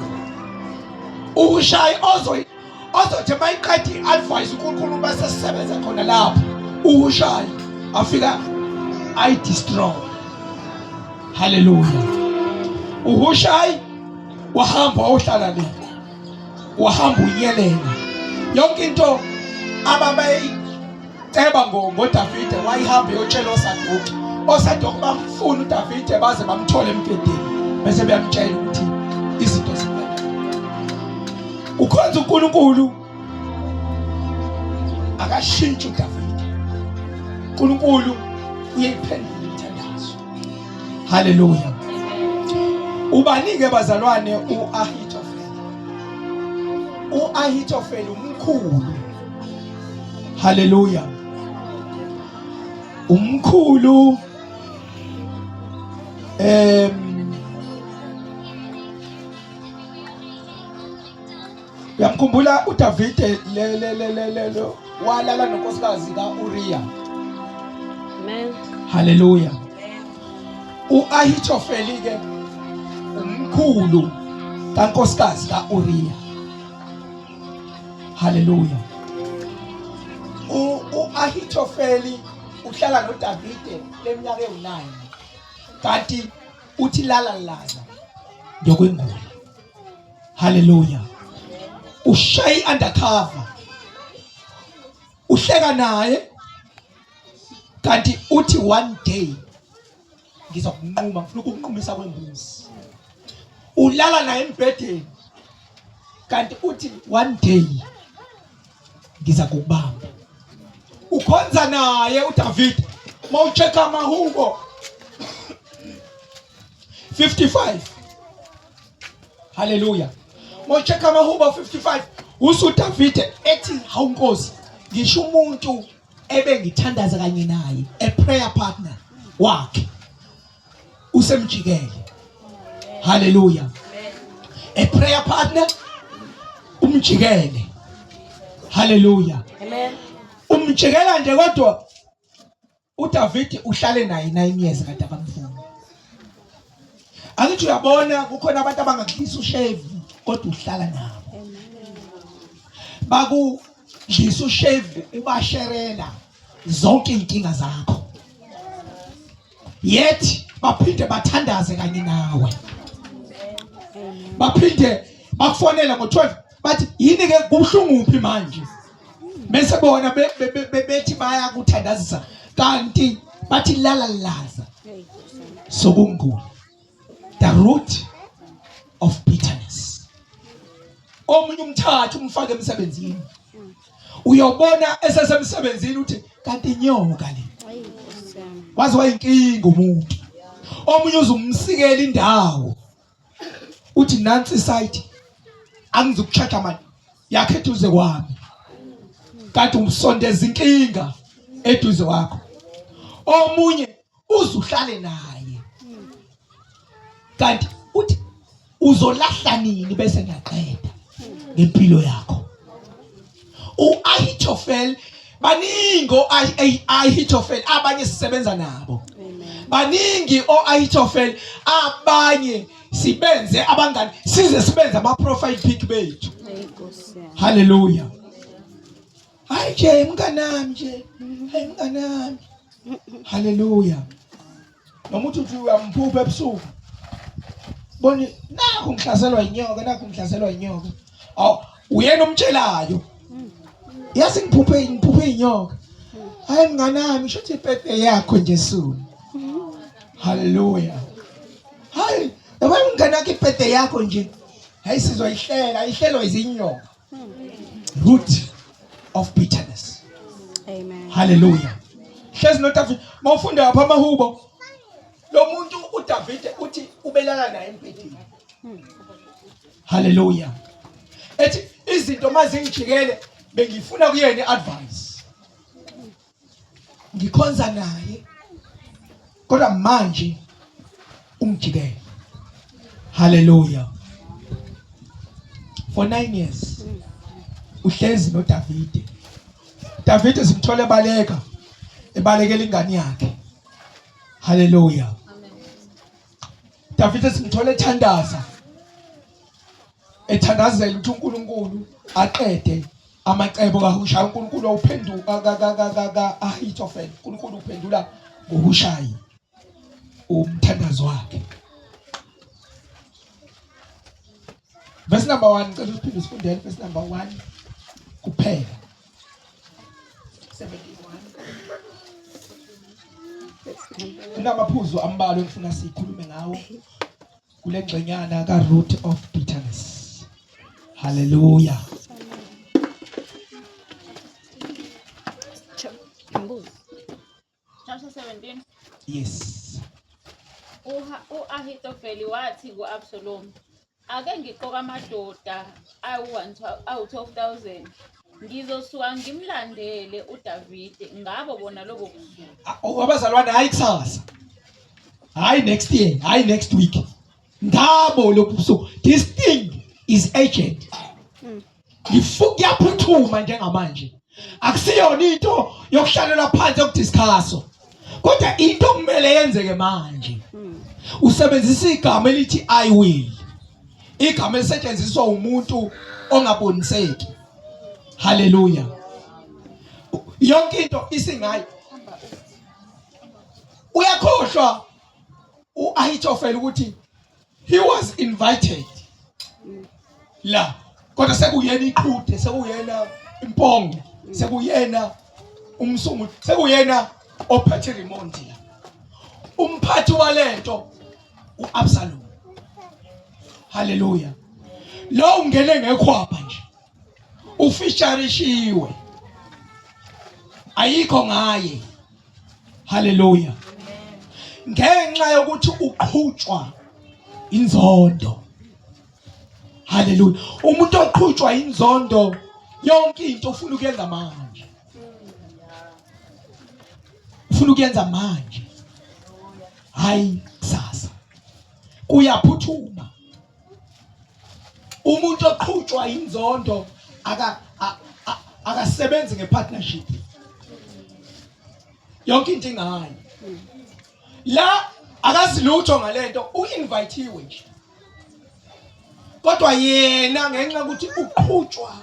UHushayi ozo ozothi mayiqeda i-advice uNkulunkulu bese sisebenza khona lapho uHushayi afika ayi-destroy. Haleluya. UHushayi wahamba wayohlala le, wahamba unyelela yonke into ababeyiceba ngoDavide wayihamba eyotshela oSadoki. OSadoki bamfuna uDavide baze bamthole emgedeni, bese beyamtshela ukuthi izinto zimele. Ukhonza uNkulunkulu akashintshi uDavide. uNkulunkulu uyayiphendula imithandazo. Haleluya. Ubani-ke bazalwane u-Ahithofeli? U-Ahithofeli umkhulu. Haleluya. Umkhulu Uyamkhumbula uDavide le le le le le walala nonkosikazi kaUriya. Amen. Haleluya. UAhithofeli ke umkhulu kankosikazi kaUriya. Haleluya. UAhithofeli uhlala noDavide leminyaka ewu9. Kanti uthi lala laza ndokwengula. Haleluya. Ushaya undercover. Uhleka naye kanti uthi one day ngizokunquma ngifuna ukukunqumisa kwembuzi. Ulala naye embhedeni kanti uthi one day ngiza kukubamba. Ukhonza naye uDavid mawuchecka amahubo 55. Haleluya. Mawuchecka amahubo 55 usuDavide ethi hawu Nkosi ngisho umuntu ebengithandaza kanye naye a prayer partner wakhe usemjikele. Haleluya. A prayer partner umjikele. Haleluya. Amen. Umjikela nje kodwa uDavid uhlale naye 9 years kade akamfuni. Angithi uyabona kukhona abantu abangakudlisa ushevu kodwa uhlala nabo. Bakudlisa ushevu ubasherela zonke inkinga zakho. Yet baphinde bathandaze kanye nawe. Baphinde bakufonela ngo-12 bathi yini ke kubuhlungu uphi manje? Bese bona bethi bayakuthandazisa kanti bathi lala laza sokungula. The root of bitterness. Omunye umthatha umfake emsebenzini. Uyobona esesemsebenzini uthi kanti inyoka le. Waze wayinkinga umuntu. Omunye uzumsikela indawo. Uthi nansi site angizukucharge mali yakhe eduze kwami. Kanti umsondeza inkinga eduze wakho. Omunye uzuhlale naye. Kanti uthi uzolahla nini bese ngiyaqeda ngempilo yakho. uAhithofel baningi oAhithofel abanye sisebenza nabo. Baningi oAhithofel abanye sibenze abangani size sibenze ama profile pic bethu. Haleluya. Hayi nje mnganami nje. Hayi mnganami. Haleluya. Noma uthi uthi uyamphupha ebusuku. Boni nakho ngihlaselwa inyoka, nakho ngihlaselwa inyoka. Aw uyena umtshelayo. Yazi ngiphuphe inyoka. Hayi mnganami shuthi ibirthday yakho nje soon. Haleluya. Hayi yabo mngane wakho ibirthday yakho nje. Hayi sizoyihlela, ihlelwa izinyoka. Root of bitterness. Amen. Hallelujah. Hlezi noDavid mawufunda lapha amahubo lo muntu uDavide uthi ubelala naye embhedeni. Hallelujah. Ethi izinto mazingijikele bengifuna kuyena iadvice. Ngikhonza naye kodwa manje ungijikele. Hallelujah. For 9 years uhlezi noDavide. Davide simthole ebaleka ebalekela ingane yakhe. Hallelujah. Davide simthole ethandaza ethandazela ukuthi uNkulunkulu aqede amacebo kaHushayi. uNkulunkulu awuphenduka ka-Ahithofeli. uNkulunkulu uphendula ngoHushayi umthandazo wakhe. Verse number 1, ngicela usiphinde sifundele verse number 1 kuphela. 71. Kunamaphuzu ambalwa engifuna sikhulume ngawo kule ngxenyana ka root of bitterness. Hallelujah. Chapter 17. Yes. U-Ahithofeli wathi ku-Absalomu, Ake ngiqoke amadoda awu-12,000 ngizosuka ngimlandele uDavide ngabo bona lobo busuku. Ah, oh, abazalwane hayi kusasa. Hayi next year, hayi next week. Ngabo lobu busuku. This thing is urgent. Ngifukuyaphuthuma njengamanje. Akusiyona into yokuhlalela phansi yokudiscuss. Kodwa into okumele yenzeke manje. Usebenzisa igama elithi I will. Igama elisetshenziswa umuntu ongaboniseki. Hallelujah. Yonke into isingayi. Uyakhohlwa uAhithofel ukuthi he was invited la kodwa sekuyena iqhude sekuyena impongo sekuyena umsunguli sekuyena ophethe remote la umphathi walento uAbsalom. Haleluya. Lo ungene ngekhwapha nje ufisharishiwe ayikho ngaye. Haleluya. Ngenxa yokuthi uqhutshwa inzondo. Haleluya. Umuntu oqhutshwa inzondo yonke into ufuna ukuyenza manje. Ufuna ukuyenza manje. Hayi kusasa. Kuyaphuthuma. Umuntu oqhutshwa inzondo aka akasebenzi ngepartnership. Yonke into ingayi. La akazi lutho ngalento, uinvitewe nje. Kodwa yena ngenxa ukuthi uqhutshwa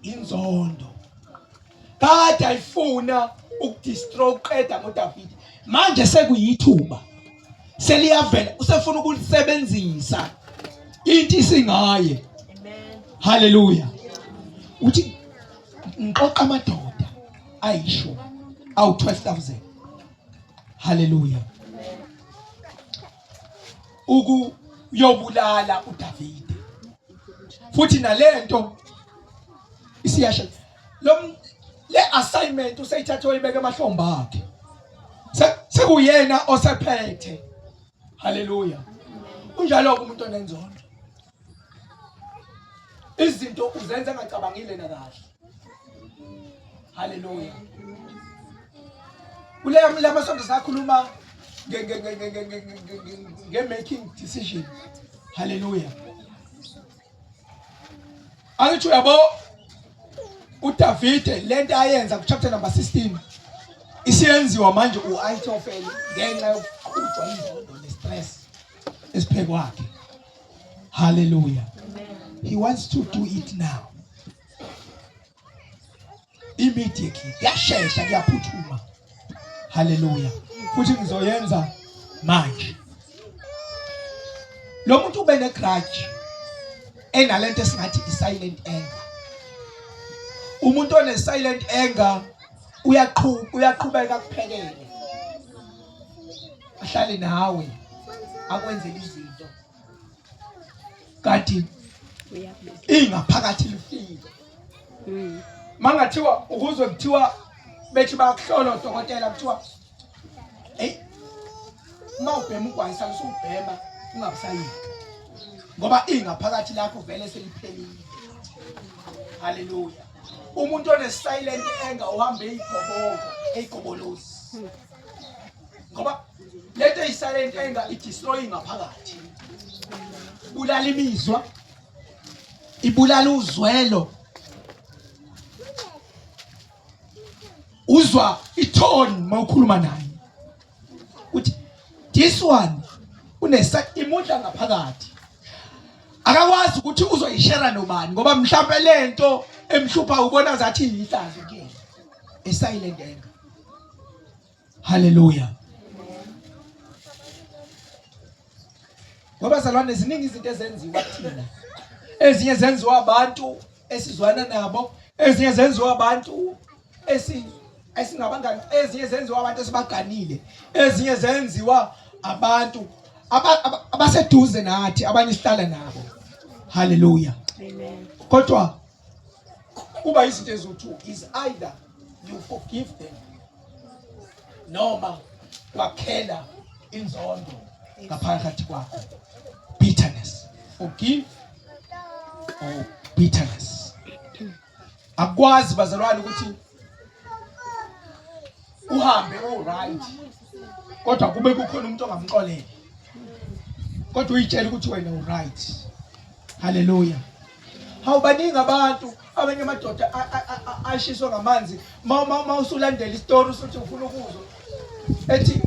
inzondo kade ayifuna ukudestroy uqeda ngoDavid, manje sekuyithuba seliyavela, usefuna ukulisebenzisa into isingaye. Haleluya. Uthi ngiqoqa amadoda ayishumi awu 12000. Haleluya. Ukuyobulala uDavide. Futhi nalento isiyasha lo le assignment useyithathe wayibeka emahlombe akhe. Sekuyena osephethe. Haleluya. Unjalo umuntu onenzondo. Izinto uzenza engacabangile nakahle. Haleluya. Kule lamasonto sakhuluma nge making decision. Haleluya. Angithi uyabo uDavide lento ayenza ku chapter number 16 isiyenziwa manje uAhithofeli ngenxa yokuqhutshwa inzondo nestress esiphekwakhe. Hallelujah. He wants to do it now. Immediately. Kuyashesha kuyaphuthuma. Hallelujah. Futhi ngizoyenza manje. Lo muntu ube ne grudge enalento esingathi i silent anger. Umuntu one silent anger uyaqhubeka uyaqhubeka kuphekele. Ahlale nawe akwenzele izinto. Kanti ingaphakathi lifile. Mangathiwa ukuzwe kuthiwa bethi bakuhlola odokotela kuthiwa hey uma ubhema ugwayi sale usubhema ungabusayeki ngoba ingaphakathi lakho vele seliphelile. Haleluya. Umuntu one silent anger uhambe eyigobongo eyigobolozi ngoba lento eyi silent anger i destroy ngaphakathi. Ibulala imizwa, ibulala uzwelo. Uzwa itone mawukhuluma naye uthi this one unesa imudla ngaphakathi, akakwazi ukuthi uzoyishera nobani ngoba mhlampe lento emhlupha ubona zathi ihlazo kuyena, a silent anger. Haleluya. Ngoba zalwane, ziningi izinto ezenziwa kuthina, ezinye zenziwa abantu esizwana nabo, ezinye zenziwa abantu esingabangani, ezinye zenziwa abantu esibaganile, ezinye zenziwa abantu abaseduze nathi, abanye sihlala nabo. Haleluya. Amen. Kodwa kuba izinto eziwu-two, is either you forgive them noma wakhela inzondo ngaphakathi kwakho, bitterness. Forgive or bitterness. Akwazi bazalwane ukuthi uhambe u-right kodwa kube kukhona umuntu ongamxoleli, kodwa uyitshela ukuthi wena u-right. Haleluya. Hawu, baningi abantu, abanye amadoda ashiswa ngamanzi. Ma usulandela isitori, usuthi ufuna ukuzwa,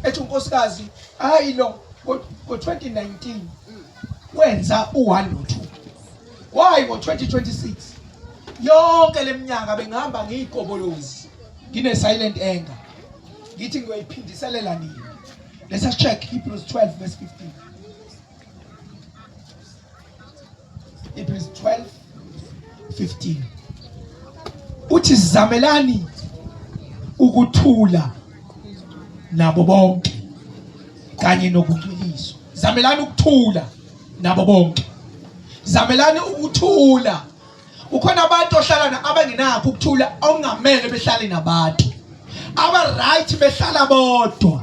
ethi unkosikazi, hayi, lo ngo-2019 wenza u-1 no-2, why ngo-2026 yonke leminyaka bengihamba ngiyigobolozi, ngine-silent anger, ngithi ngiyoyiphindiselela nini? Let us check Hebrews 12 verse 15. Hebrews 12 15 uthi, "Zamelani ukuthula nabo bonke kanye nokungcweliswa." Zamelani ukuthula nabo bonke, zamelani ukuthula. Kukhona abantu ohlala na abangenakho ukuthula, okungamele behlale nabantu, aba right behlala bodwa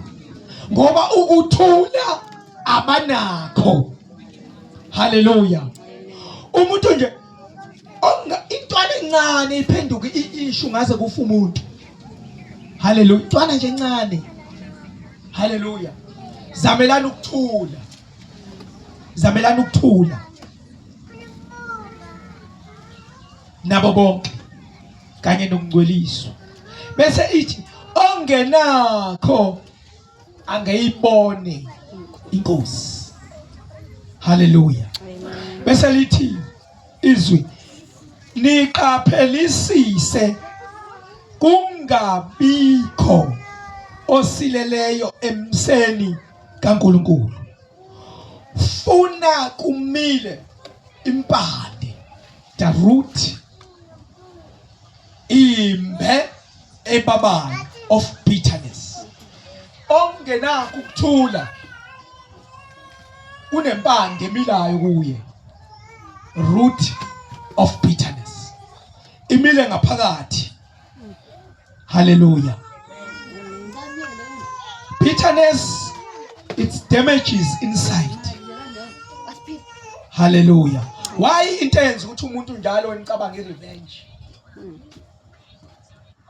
ngoba ukuthula abanakho. Haleluya. Umuntu nje onga intwana encane iphenduka i-issue, ngaze kufa umuntu. Haleluya. Intwana nje encane. Haleluya. Zamelani ukuthula, zamelani ukuthula nabo bonke kanye nokungcweliswa, bese ithi ongenakho angeyibone inkosi. Haleluya. Bese lithi izwi, "Niqaphelisise kungabikho osileleyo emseni kaNkuluNkulu, funa kumile impande," the root, imbe ebabayo of bitterness. Ongenakho ukuthula unempande emilayo kuye, root of bitterness imile ngaphakathi. Haleluya. Bitterness, it damages inside. Haleluya. Why into enza ukuthi umuntu njalo nicabanga i-revenge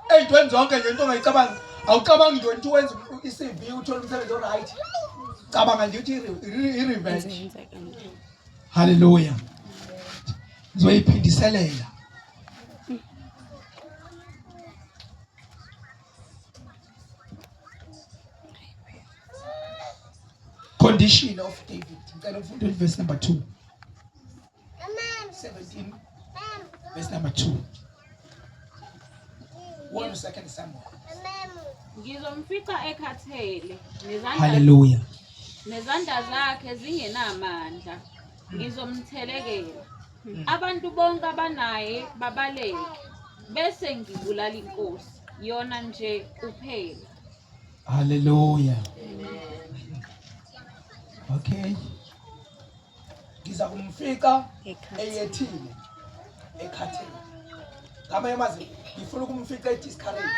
ey'ntweni zonke nje, into ongayicabanga? Awucabangi nje into wenza i-CV, uthole umsebenzi o-right, cabanga nje ukuthi i-revenge. Haleluya. Ngizoyiphindiselela. Condition of David. Ngicela ufunde verse number 2. 17 verse number 2. 1 Second Samuel. Ngizomfica ekhathele, nezandla Hallelujah. nezandla zakhe zingenamandla. Ngizomthelekela. Abantu bonke abanaye babaleke. Bese ngibulala inkosi, yona nje kuphela. Hallelujah. Okay. Ngiza kumfica eyethile, ekhathele. Ngamanye amazwi, ngifuna ukumfica e-discouraged.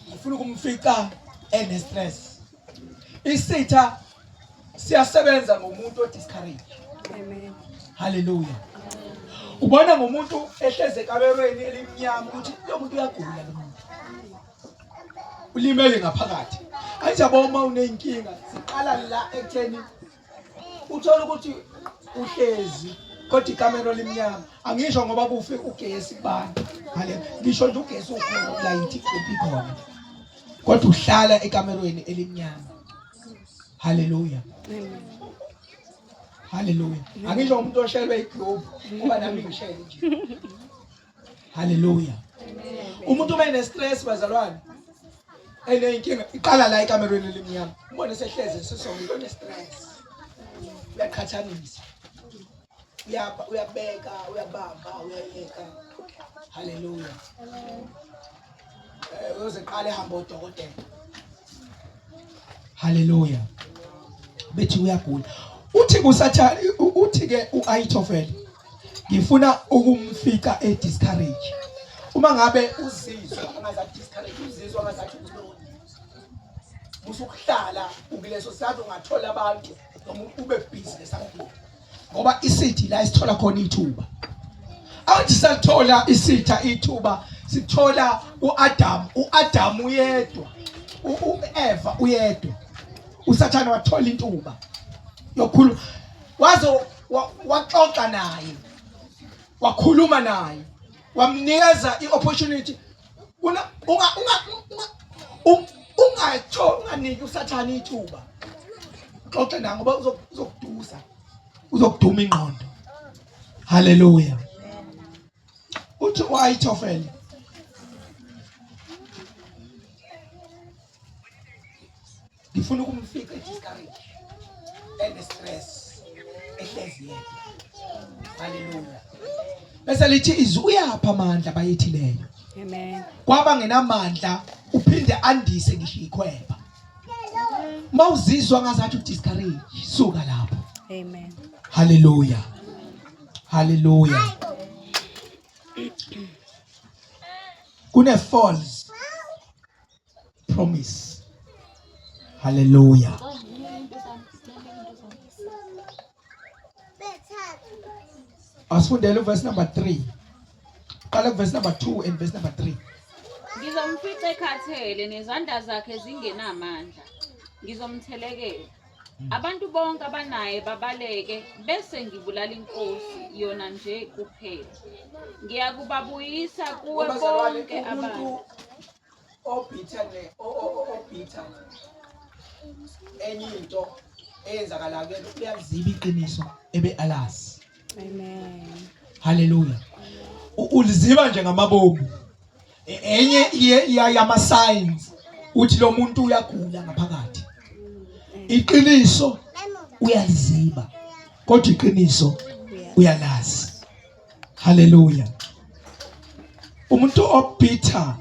Ngifuna ukumfica ene-stress. Isitha siyasebenza ngomuntu o-discouraged. Amen. Hallelujah. Ubona ngomuntu ehleze ekamerweni elimnyama ukuthi lo muntu uyagula, lo muntu ulimele ngaphakathi. Anjabo uma uneyinkinga, siqala la ekutheni Uthola ukuthi uhlezi kodwa ikamelo limnyama. Angisho ngoba kufe ugesi kubantu. Hale ngisho nje ugesi ukhona layithi ikhona. Kodwa uhlala ekamerweni elimnyama. Haleluya. Amen. Haleluya. Angisho umuntu oshelwe iglobe ngoba nami ngishele nje. Haleluya. Umuntu uma ene stress bazalwane eneyinkinga iqala la ekamerweni elimnyama. Ubone sehleze sesonke une stress. Uyaqhathanisa. Uyaba uyabeka, uyabamba, uyayeka. Haleluya. Eh uyoze qale hamba odokotela. Haleluya. Bethi uyagula. Uthi kusathane uthi ke uAhithofeli ngifuna ukumfica e discourage. Uma ngabe uzizwa angazathi discourage uzizwa angazathi uloni. Musukuhlala ukuleso sathi ungathola abantu noma ube busy nesakho. Ngoba isithi la isithola khona ithuba. Awuthi salithola isitha ithuba sithola uAdam, uAdam uyedwa. uEva uyedwa. uSathane wathola intuba yokukhuluma waze waxoxa naye wakhuluma naye wamnikeza iopportunity una unga unga ungatho unganiki uSathane ithuba xoxe naye ngoba uzokudusa uzokuduma ingqondo haleluya uthi uAhithofeli ngifuna ukumfica e-discourage ene-stress ehlezi yedwa haleluya bese lithi izwi uyapha amandla bayethileyo Amen. kwaba ngenamandla uphinde andise ngisho ikhweba mawuzizwa ngazathi udiscourage suka lapho Amen. haleluya haleluya kune false promise haleluya asifundele uverse number 3 qala kuverse number 2 and verse number 3 Ngizomfica ekhathele nezandla zakhe zingenamandla. Ngizomthelekela. Abantu bonke abanaye babaleke bese ngibulala inkosi yona nje kuphela. Ngiyakubabuyisa kuwe bonke abantu. Obitha ne obitha enye into eyenzakala ke uyaziba iqiniso ebe alazi. Amen. Haleluya. Uliziba nje ngamabomu. Enye yama signs uthi lo muntu uyagula ngaphakathi. Iqiniso uyaliziba kodwa iqiniso uyalazi. Haleluya. Umuntu obitter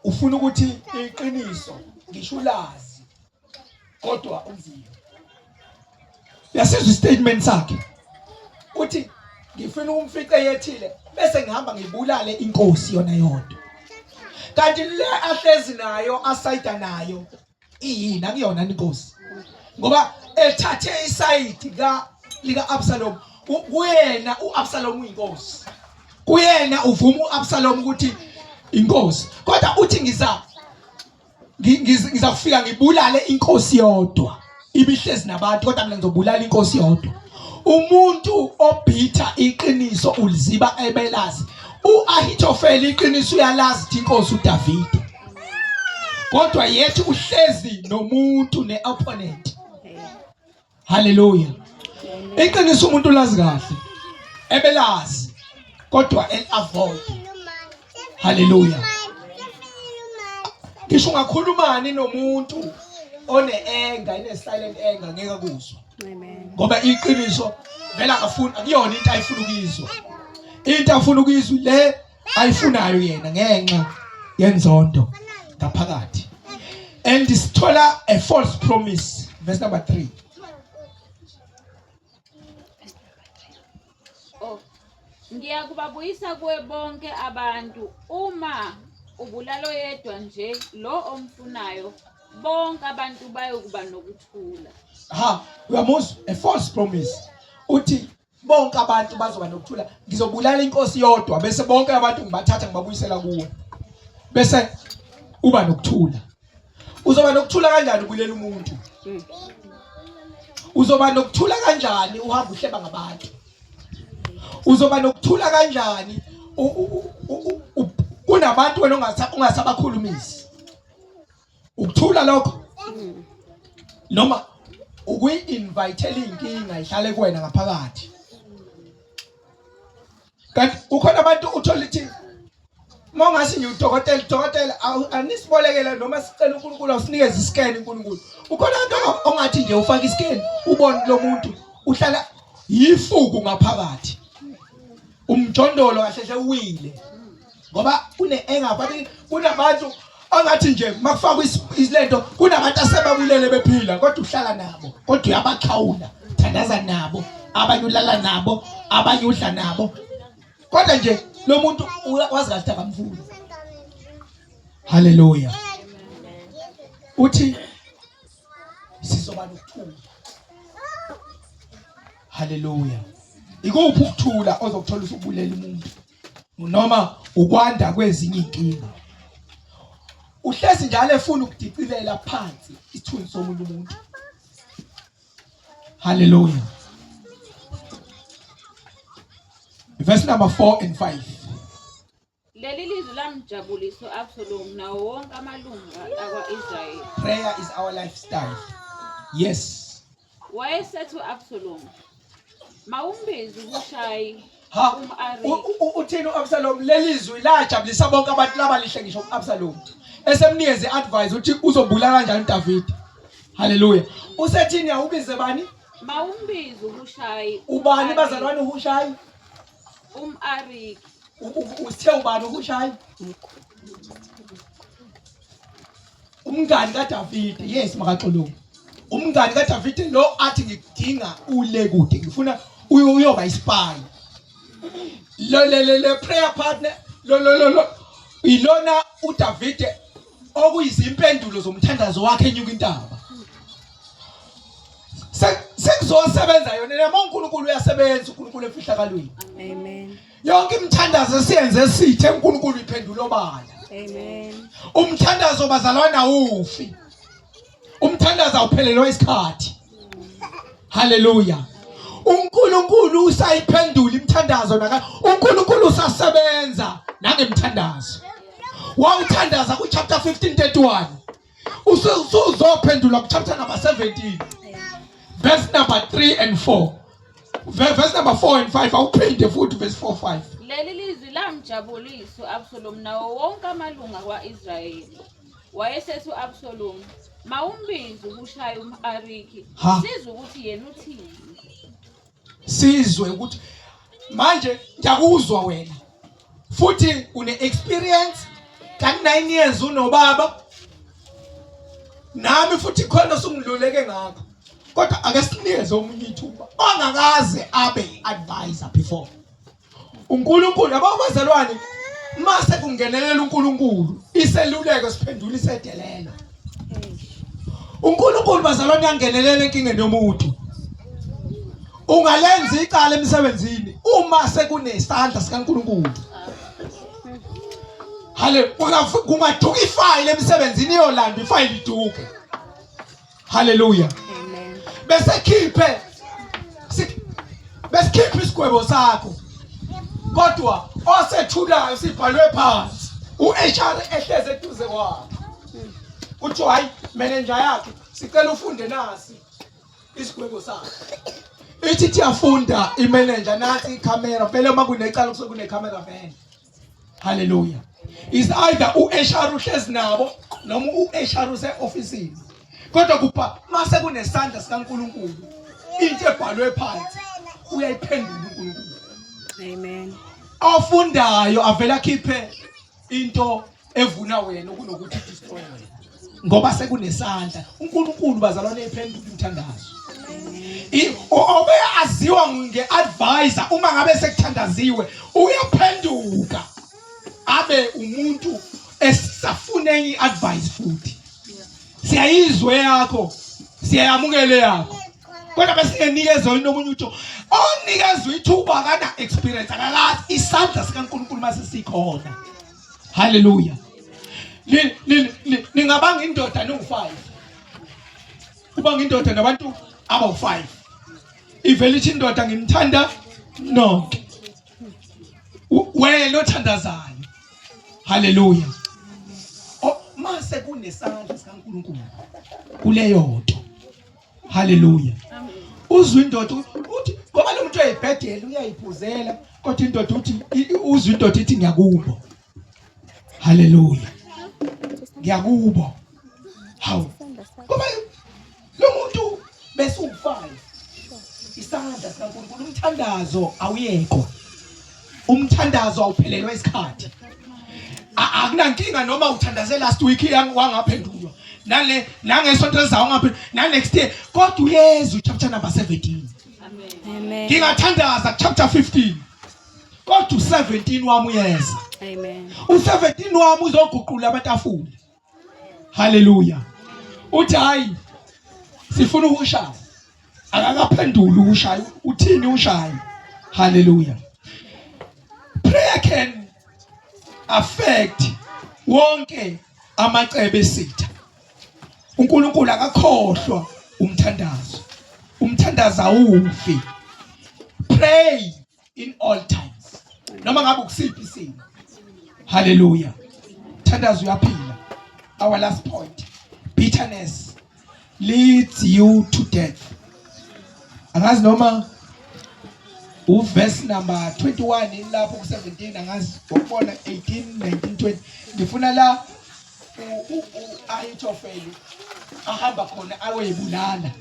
ufuna ukuthi iqiniso ngisho ulazi kodwa unzima. Yasizwa istatement sakhe. Uthi ngifuna ukumfica yethile bese ngihamba ngibulale inkosi yona yodwa. Kanti le ahlezi nayo asayida nayo iyini akuyona inkosi. Ngoba ethathe isayidi ka lika Absalom kuyena uAbsalom uyinkosi. Kuyena uvuma uAbsalom ukuthi inkosi. Kodwa uthi ngiza ngizakufika ngibulale inkosi yodwa ibihlezi nabantu kodwa mina ngizobulala inkosi yodwa umuntu obhitha iqiniso uliziba ebelazi uAhithofeli iqiniso uyalazi ukuthi inkosi uDavide kodwa yethu uhlezi nomuntu neopponent Haleluya. Iqiniso umuntu ulazi kahle. Ebelazi kodwa el avoid. Haleluya. Ngisho ungakhulumani nomuntu one anger, ine silent anger ngeke akuzwa. Amen. Ngoba iqiniso vele akafuni akuyona into ayifuna ukuyizwa. Into afuna ukuyizwa le ayifunayo yena ngenxa yenzondo ngaphakathi. And sithola a false promise verse number 3. Oh. Ngiyakubabuyisa kuwe bonke abantu uma ubulala oyedwa nje lo omfunayo bonke abantu bayokuba nokuthula. Ha, uyamuzwa a false promise. Uthi bonke abantu bazoba nokuthula ngizobulala inkosi yodwa bese bonke abantu ngibathatha ngibabuyisela kuwe bese uba nokuthula uzoba nokuthula kanjani ubulela umuntu hmm. Uzoba nokuthula kanjani uhamba uhleba ngabantu? Uzoba nokuthula kanjani kunabantu wena ongasabakhulumisi? Ukuthula lokho noma ukuyi-invitela iy'nkinga ihlale kuwena ngaphakathi. Kanti ukhona abantu uthola ithi uma ungase nje udokotela udokotela anisibolekele noma sicela uNkulunkulu awusinikeze iscan uNkulunkulu. Ukhona abantu ongathi nje ufaka iscan ubone lo muntu uhlala yifuku ngaphakathi. Umjondolo kahle hle uwile. Ngoba kune anger but kunabantu angathi nje makufakwa isilento kunabantu asebabulele bephila kodwa uhlala nabo kodwa uyabaxhawula thandaza nabo abanye ulala nabo abanye udla nabo kodwa nje lo muntu wazi kahle akamfuni. Haleluya. Uthi sizoba nokuthula. Haleluya. Ikuphi ukuthula ozokuthola usubulela umuntu noma ukwanda kwezinye inkinga? Uhlezi njalo efuna ukudicilela phansi isithunzi somunye umuntu. Haleluya. Verse number 4 and 5. Leli lizwi lamjabulisa u-Absalomu nawo wonke amalungu akwa-Israyeli. Prayer is our lifestyle. Yes. Wayesethi u-Absalomu, mawumbize uHushayi Ha, um-Ariki. uthini u-Absalom? Leli zwi lajabulisa bonke abantu laba lihle ngisho u-Absalom. Esemnikeze i-advice uthi uzobulala kanjani uDavide. Haleluya. Usethini awubize bani? Mawumbize uHushayi. Ubani um-Ariki. bazalwane uHushayi? Um-Ariki. Uthe ubani uHushayi? Umngani kaDavide. Yes, makaxolongo. Umngani kaDavide lo athi ngikudinga ule kude. Ngifuna uyoba ispy. Lo le le le prayer partner lo lo lo lo ilona uDavide okuyizimpendulo zomthandazo wakhe enyuka intaba. Sekuzosebenza yona noma uNkulunkulu uyasebenza uNkulunkulu emfihlakalweni. Amen. Yonke imithandazo esiyenze sithe uNkulunkulu iphendula obala. Amen. Umthandazo bazalwana awufi. Umthandazo awuphelelwa isikhathi. Haleluya. uNkulunkulu usayiphendula imithandazo naka uNkulunkulu usasebenza nangemthandazo. Wawuthandaza ku chapter 15:31. Usuzophendula ku chapter number 17. Verse number 3 and 4. Verse number 4 and 5 awuphinde futhi verse 4 5. Leli lizwi lamjabulisa u-Absalomu nawo wonke amalunga akwa-Israyeli. Wayesethi u-Absalomu, mawumbize uHushayi um-Ariki, Ha. sizwe ukuthi yena uthini. Sizwe ukuthi manje ngiyakuzwa wena futhi une experience ka 9 years unobaba nami futhi khona osungiluleke ngakho kodwa ake sinikeze omunye ithuba ongakaze abe i-advisor before. uNkulunkulu yabo bazalwane mase kungenelela uNkulunkulu iseluleko siphendula isedelelo. uNkulunkulu bazalwane uyangenelela enkingeni yomuntu. Ungalenza icala emsebenzini uma sekunesandla sikaNkulunkulu. Hale kungaduka ifayile emsebenzini iyolanda ifayile iduke. Haleluya. Amen. Bese khiphe besikhiphe isigwebo sakho. Kodwa osethulayo sibhalwe phansi. uHR ehleze eduze kwakhe. Kuthiwa hayi manager yakhe sicela ufunde nasi isigwebo sakhe. Ithi iyafunda imanager nansi ikhamera vele uma kunecala kusuke kunekhamera vele. Hallelujah. Is either uHR uhlezi nabo noma uHR use-ofisini. Kodwa kupha mase kunesandla sikaNkuluNkulu into ebhalwe phansi uyayiphendula uNkulunkulu. Amen. Ofundayo avela akhiphe into evuna wena kunokuthi destroy wena. Ngoba sekunesandla uNkulunkulu bazalwane ephendula umthandazo. Obe aziwa ngeadvisor uma ngabe sekuthandaziwe uyaphenduka abe umuntu esafuna enye iadvice futhi. Siyayizwe yakho, siyayamukela yakho. Kodwa besingenikezwa yini omunye utho onikezwe ithuba akana experience akakazi isandla sikaNkulunkulu mase sikhona. Haleluya. Ningabanga indoda ningu-5. Ubanga indoda nabantu Abawu-5. Ivele ithi indoda ngimthanda nonke. Wena othandazayo. Haleluya. Mase kunesandla sikaNkulunkulu kuleyo nto. Haleluya. Uzwa indoda uthi ngoba lo muntu uyayibhedela uyayiphuzela kodwa indoda uthi uzwa indoda ithi ngiyakubo. Haleluya. Ngiyakubo. Hawu. Ngoba lo muntu bese ufayo. Isandla sikaNkulunkulu umthandazo awuyekwa. Umthandazo awuphelelwa isikhathi. Akunankinga noma uthandaze last week wangaphendulwa. Nale nangesonto elizayo ungaphendulwa. Na next year kodwa uyeza chapter number 17. Amen. Ngingathandaza chapter 15. Kodwa u17 wami uyeza. Amen. U17 wami uzoguqula amatafula. Haleluya. Uthi hayi sifuna ukushaya. Akakaphenduli ushaya. Uthini ushaya? Haleluya. Prayer can affect wonke amacebo esitha. uNkulunkulu akakhohlwa umthandazo. Umthandazo awufi. Pray in all times. Noma ngabe ukusiphi isimo. Hallelujah. Thandazo uyaphila. Our last point. Bitterness leads you to death. Angazi noma uverse number 21 lapho ku 17 angazi ngokubona 18 19 20 ngifuna la u-Ahithofeli ahamba khona ayoyibulala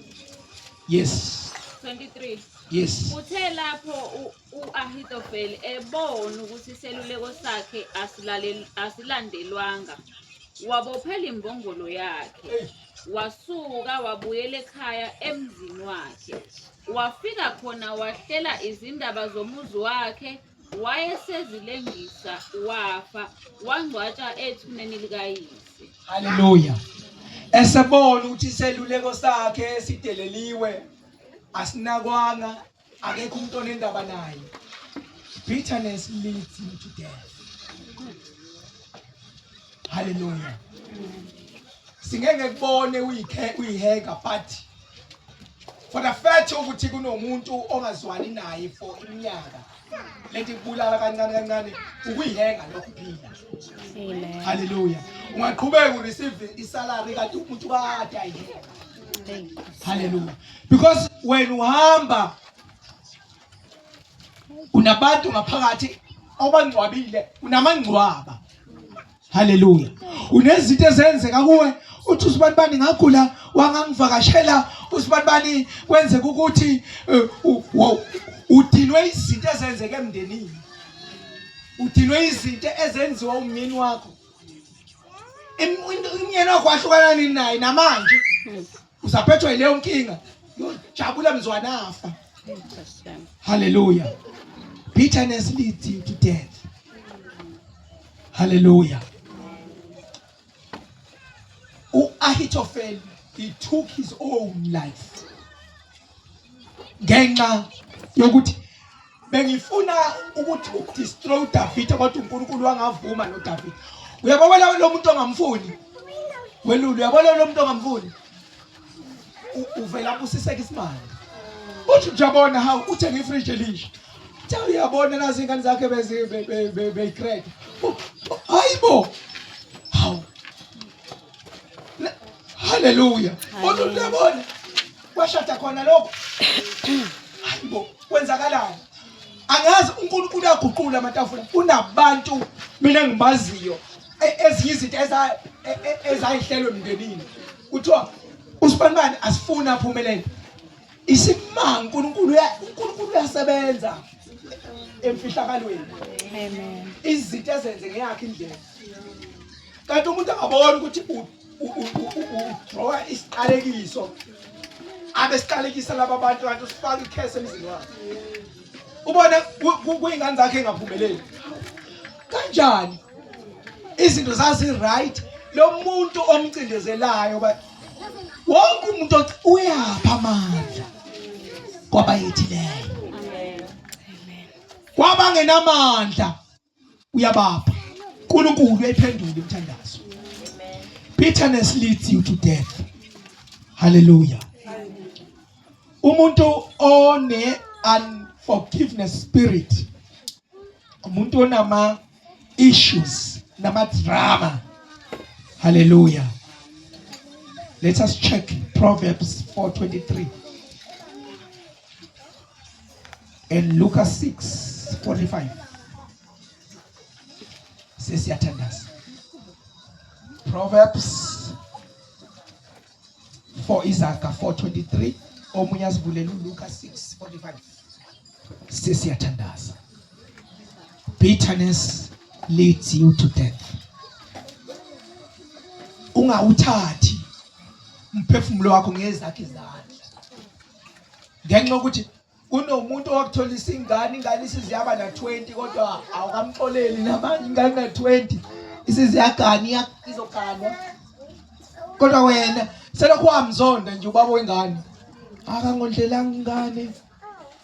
yes 23 yes Uthe lapho u-Ahithofeli ebona ukuthi iseluleko sakhe asilandelwanga, wabophela imbongolo yakhe, wasuka wabuyela ekhaya emzini wakhe. Wafika khona wahlela izindaba zomuzi wakhe, wayesezilengisa wafa, wangcwatshwa ethuneni likayise. Haleluya. Esebona ukuthi iseluleko sakhe sideleliwe asinakwanga akekho umuntu onendaba naye. Bitterness leads you to death. Haleluya. Singeke kubone uyikhe uyiheka but for the fact ukuthi kunomuntu ongazwani naye for iminyaka lento ikubulala kancane kancane ukuyihenga lokho uphila. Amen. Haleluya. Ungaqhubeka ureceive isalary kanti umuntu kade ayihenga. Haleluya. Because wena uhamba unabantu ngaphakathi obangcwabile, unamangcwaba. Haleluya. Unezinto ezenzeka kuwe uthi usibanibani ngagula wangangivakashela usibanibani kwenzeka ukuthi eh, udinwe izinto ezenzeka emndenini. Udinwe izinto ezenziwa umyeni wakho. Umyeni wakho wahlukana nini naye namanje? Usaphethwe yileyo nkinga. Jabula mzwana afa. Hallelujah. Bitterness leads you to death. Hallelujah. U-Ahithophel he took his own life. Ngenxa yokuthi bengifuna ukuthi ukudestroy uDavid kodwa uNkulunkulu wangavuma noDavid. Uyabona lo muntu ongamfuni? Welulu uyabona lo muntu ongamfuni? Uvela busiseka isimanga. Uthi ujabona hawu uthenge ifridge elisha. Uthe uyabona nazi ingane zakhe bezi beyicrack. Hayibo. Hawu. Haleluya. Uthi uyabona kwashada khona lokho. Hayibo kwenzakalani? Angazi uNkulunkulu uyaguqula amatafula. Kunabantu mina engibaziyo ezinye izinto ezayihlelwe emndenini. Kuthiwa usibanibani asifuni aphumelele. Isimanga uNkulunkulu uNkulunkulu uyasebenza emfihlakalweni. Amen. Izinto ezenze ngeyakhe indlela. Kanti umuntu angabona ukuthi udrawa isiqalekiso abe siqalekisa laba bantu kanti usifaka ikhese emzini wakhe. Ubone kuyingane zakhe engaphumeleli. Kanjani? Izinto zazi right lo muntu omcindezelayo ba wonke umuntu uyapha amandla kwabayithileyo. Kwabangenamandla uyabapha. uNkulunkulu uyayiphendula imithandazo. Bitterness leads you to death. Hallelujah. Umuntu one unforgiveness spirit, umuntu onama issues nama drama. Hallelujah. Let us check Proverbs 4:23 and Lucas 6:45. Sesiyathandaza. Proverbs 4 Izaga 4:23 omunye asivulela uLuka 6:45. Sesiyathandaza. Bitterness leads you to death. Ungawuthathi umphefumulo wakho ngezakhe izandla. Ngenxa yokuthi kunomuntu owakutholisa ingane, ingane isiziyaba na-20 kodwa awukamxoleli namanje ingane na-20 isiziyagana izoganwa, kodwa wena selokhu wamzonda nje ubaba wengane, akangondlelanga ingane.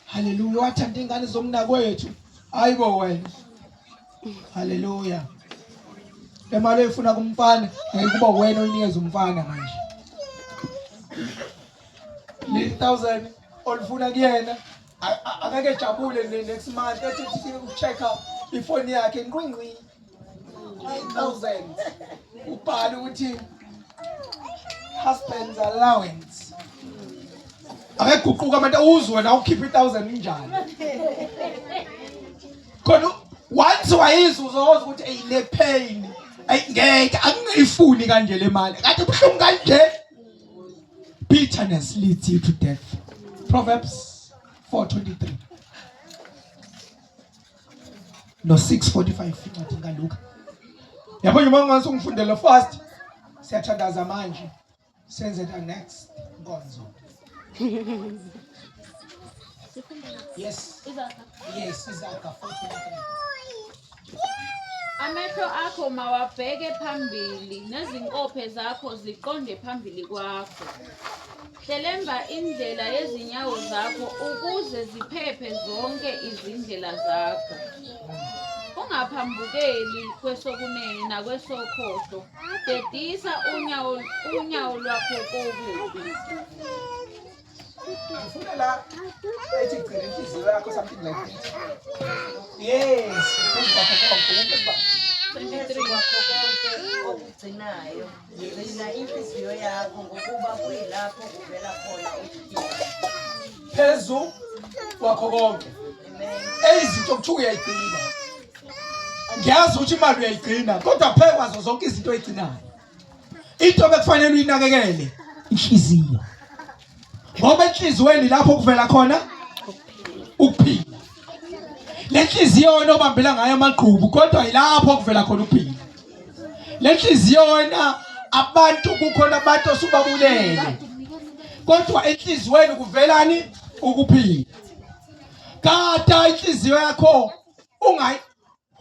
Haleluya, wathanda ingane zomnakwethu. Hayibo wena. Haleluya. Le mali oyifuna kumfana ngeke kuba wena oyinikeza umfana manje. Le 1000 olifuna kuyena akake ejabule next month ethi ucheck-a ifoni yakhe ngqi ngqi 9000 ubhala ukuthi husband's allowance. Akeguquka abantu uzwe wena ukhipha i1000 injani khona. Once wayizwa uzozwa ukuthi ey, le pain, ey, ngeke angiyifuni kanje le mali kade buhlungu kanje. Bitterness leads you to death. Proverbs 4:23 no 6:45 incwadi kaLuka. Yabo nje uma ungase ungifundele fast, siyathandaza manje, senze the next nkonzo. Yes, Izaga 4:23. Amehlo akho mawabheke phambili nezinkophe zakho ziqonde phambili kwakho. Hlelemba indlela yezinyawo zakho ukuze ziphephe zonke izindlela zakho. Ungaphambukeli kwesokunene nakwesokhohlo, dedisa unyawo lwakho kokubi. Ngifuna la ethi gcina inhliziyo yakho, something like that. Yes, phezu kwakho konke, umuntu Phezu kwakho konke okugcinayo, gcina inhliziyo yakho, ngokuba kuyilapho kuvela khona ukuphila. Phezu kwakho konke. Amen. Eyizinto kuthiwa uyayigcina. Ngiyazi ukuthi imali uyayigcina, kodwa phezu kwazo zonke izinto oyigcinayo, into bekufanele uyinakekele inhliziyo. Ngoba enhliziyweni lapho kuvela khona ukuphila. Le nhliziyo wena obambela ngayo amagqubu, kodwa yilapho kuvela khona ukuphila. Le nhliziyo wena abantu kukhona abantu osubabulele. Kodwa enhliziyweni kuvelani ukuphila. Kata inhliziyo yakho ungayi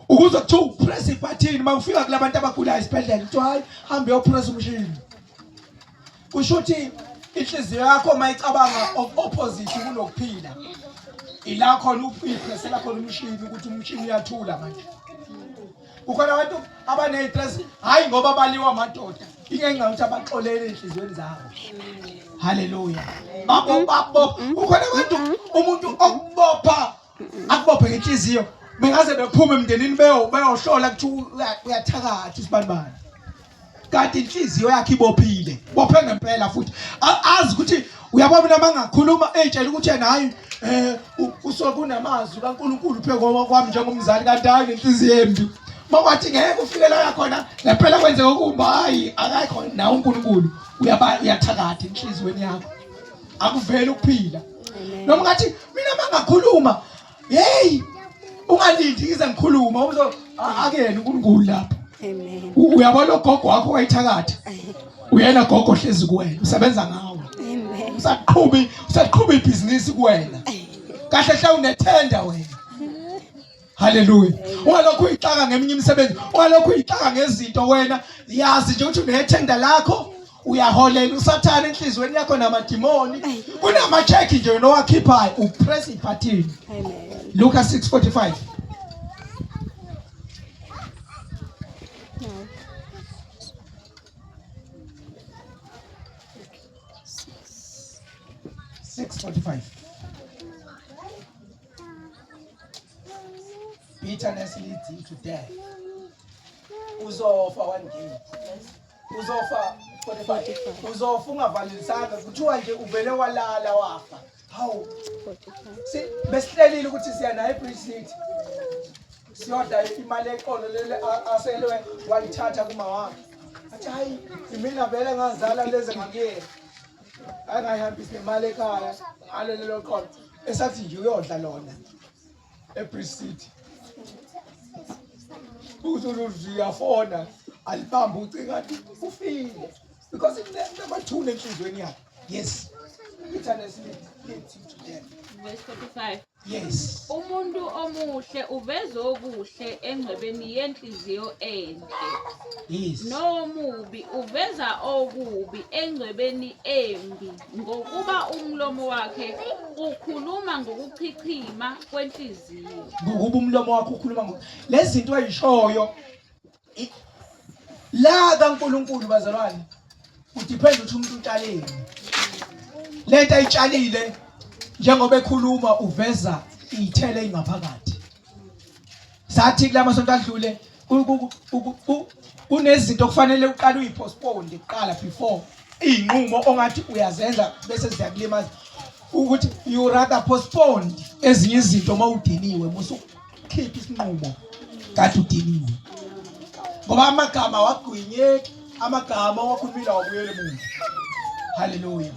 ukuze kuthiwa upress ibhathini uma ufika kulabantu abagulayo esibhedlela kuthiwa hayi, hambe uyopress umshini. Kusho ukuthi inhliziyo yakho uma icabanga opposite kunokuphila, ila khona uyipressela khona umshini ukuthi umshini uyathula manje. Kukhona abantu abaney'stress, hhayi ngoba baliwa amadoda, ingenxa yokuthi abaxolele ey'nhliziyweni zabo. Haleluya. Babo babo kukhona abantu, umuntu okubopha akubophe ngenhliziyo, bengaze bephume emndenini beyohlola kuthiwa uyathakatha usibanibani, kanti inhliziyo yakhe ibophile, bophe ngempela. Futhi azi ukuthi uyabona mina mangakhuluma eyitshela ukuthi yena hayi kusuke kunamazwi kaNkuluNkulu phezu kwami njengomzali, kanti hayi, nenhliziyo embi. Makwathi ngeke ufike la yakhona ngempela kwenzeka okumbi, hayi, akekho nawe uNkulunkulu, uyaba uyathakatha enhliziyweni yakho, akuveli ukuphila. Noma ngathi mina mangakhuluma, hey, ungalindi ngize ngikhuluma, uzo akuyena uNkulunkulu lapho. Amen. Uyabona ugogo wakho wayithakatha, uyena gogo ohlezi kuwena usebenza ngawe. Amen. Usaqhubi ibhizinisi kuwena kahle hle, unethenda wena. Haleluya. Ungalokhu uyixaka ngeminye imisebenzi, ungalokhu uyixaka ngezinto, wena yazi nje ukuthi unethenda lakho, uyaholela usathane enhliziyweni yakho namadimoni, kunama-check nje wena owakhiphayo, upress ibhathini. Amen. Luka 6:45. No. 6. 45. Bitterness leads you to death. Uzofa one day. Uzofa 45. Uzofa ungavalelisanga kuthiwa nje uvele walala wafa. Hawu. Si besihlelile ukuthi siya naye eBridge City. Siyodla imali eqolo lele aselwe wayithatha kuma wakhe. Athi hayi imina vele ngazala leze ngakuyena. Angayihambisi nemali ekhaya ngalo lelo qolo. Esathi nje uyodla lona. eBridge City. Uzuyafona alibamba ucingo athi ufile because inamathuna enhlizweni yakhe. Yes. Bitterness leads you to death. Verse 45. Yes. Umuntu omuhle uveza okuhle engcebeni yenhliziyo enhle. Yes. Nomubi uveza okubi engcebeni embi ngokuba umlomo wakhe ukhuluma ngokuchichima kwenhliziyo. Ngokuba umlomo wakho ukhuluma ngo lezi zinto ayishoyo la kaNkuluNkulu bazalwane udepend ukuthi umuntu utshalile. Lento ayitshalile njengoba ekhuluma uveza iy'thelo ey'ngaphakathi. Sathi kulamasonto adlule kunezinto okufanele uqale uyipostpone kuqala before iy'nqumo ongathi uyazenza bese ziyakulimaza ukuthi you rather postpone ezinye izinto uma udiniwe musukhipha isinqumo kade udiniwe ngoba amagama awagwinyeki amagama owakhulumile awabuyele emuva haleluya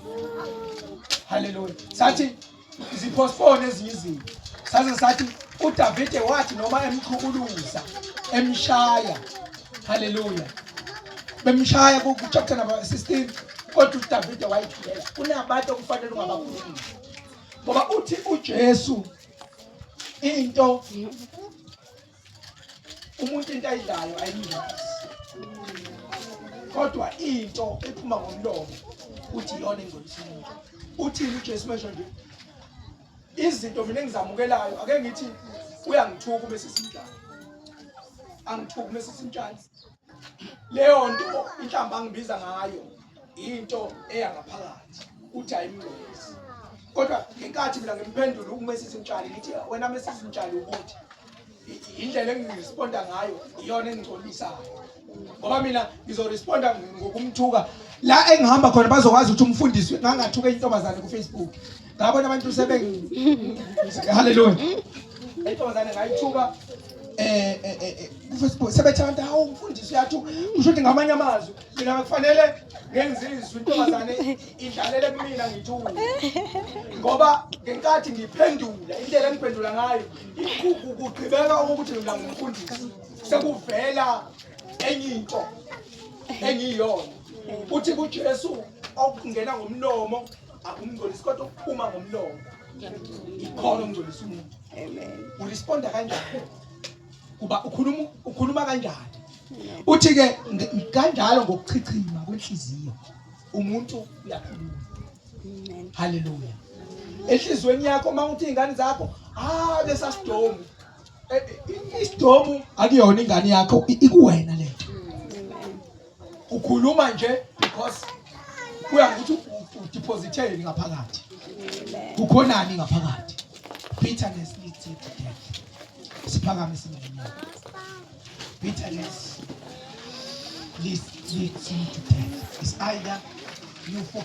haleluya sathi zipostpone ezinye izinto saze sathi uDavide wathi noma emchukuluza emshaya haleluya bemshaya ku chapter number 16 kodwa uDavide wayithulela kunabantu okufanele ungabakhulumi ngoba uthi uJesu into umuntu into ayidlayo ayimngcolisi kodwa into ephuma ngomlomo uthi iyona engcolisa umuntu uthini uJesu mesho nje izinto mina engizamukelayo ake ngithi uyangithuka uma sisimtshali angithuka uma sisimtshali leyo nto inhlamba angibiza ngayo into eya ngaphakathi uthi ayimngcolisi kodwa ngenkathi mina ngimphendula uMesisi Mtshali ngithi wena Mesisi Mtshali ukuthi indlela engiresponda ngayo iyona engingcolisayo ngoba mina ngizoresponda ngokumthuka la engihamba khona bazokwazi ukuthi umfundisi ngangathuka intombazane ku-Facebook ngabona abantu sebe haleluya intombazane ngayithuka eh, eh, eh, eh ku-Facebook sebethi abantu hawu umfundisi uyathuka kusho ukuthi ngamanye amazwi mina kufanele ngenze izwi intombazane idlalele kumina ngithuke ngoba ngenkathi ngiphendula indlela engiphendula ngayo kugqibeka ukuthi mina ngumfundisi sekuvela enye into engiyiyona uthi kuJesu okungena ngomlomo akumngcolisi kodwa ukuphuma ngomlomo ikhona okungcolisa umuntu Amen. Uresponda kanjani kuba ukhuluma ukhuluma kanjani uthi ke kanjalo ngokuchichima kwenhliziyo umuntu uyakhuluma Amen. haleluya enhlizweni yakho uma uthi ingane zakho ah lesa sidomu eh, eh, isidomu akuyona ingane yakho ikuwena lento ukhuluma nje because kuya ngokuthi udepositheni ngaphakathi kukhonani ngaphakathi bitterness leads you to death siphakame sibe bitterness leads, leads you to death it's either you forgive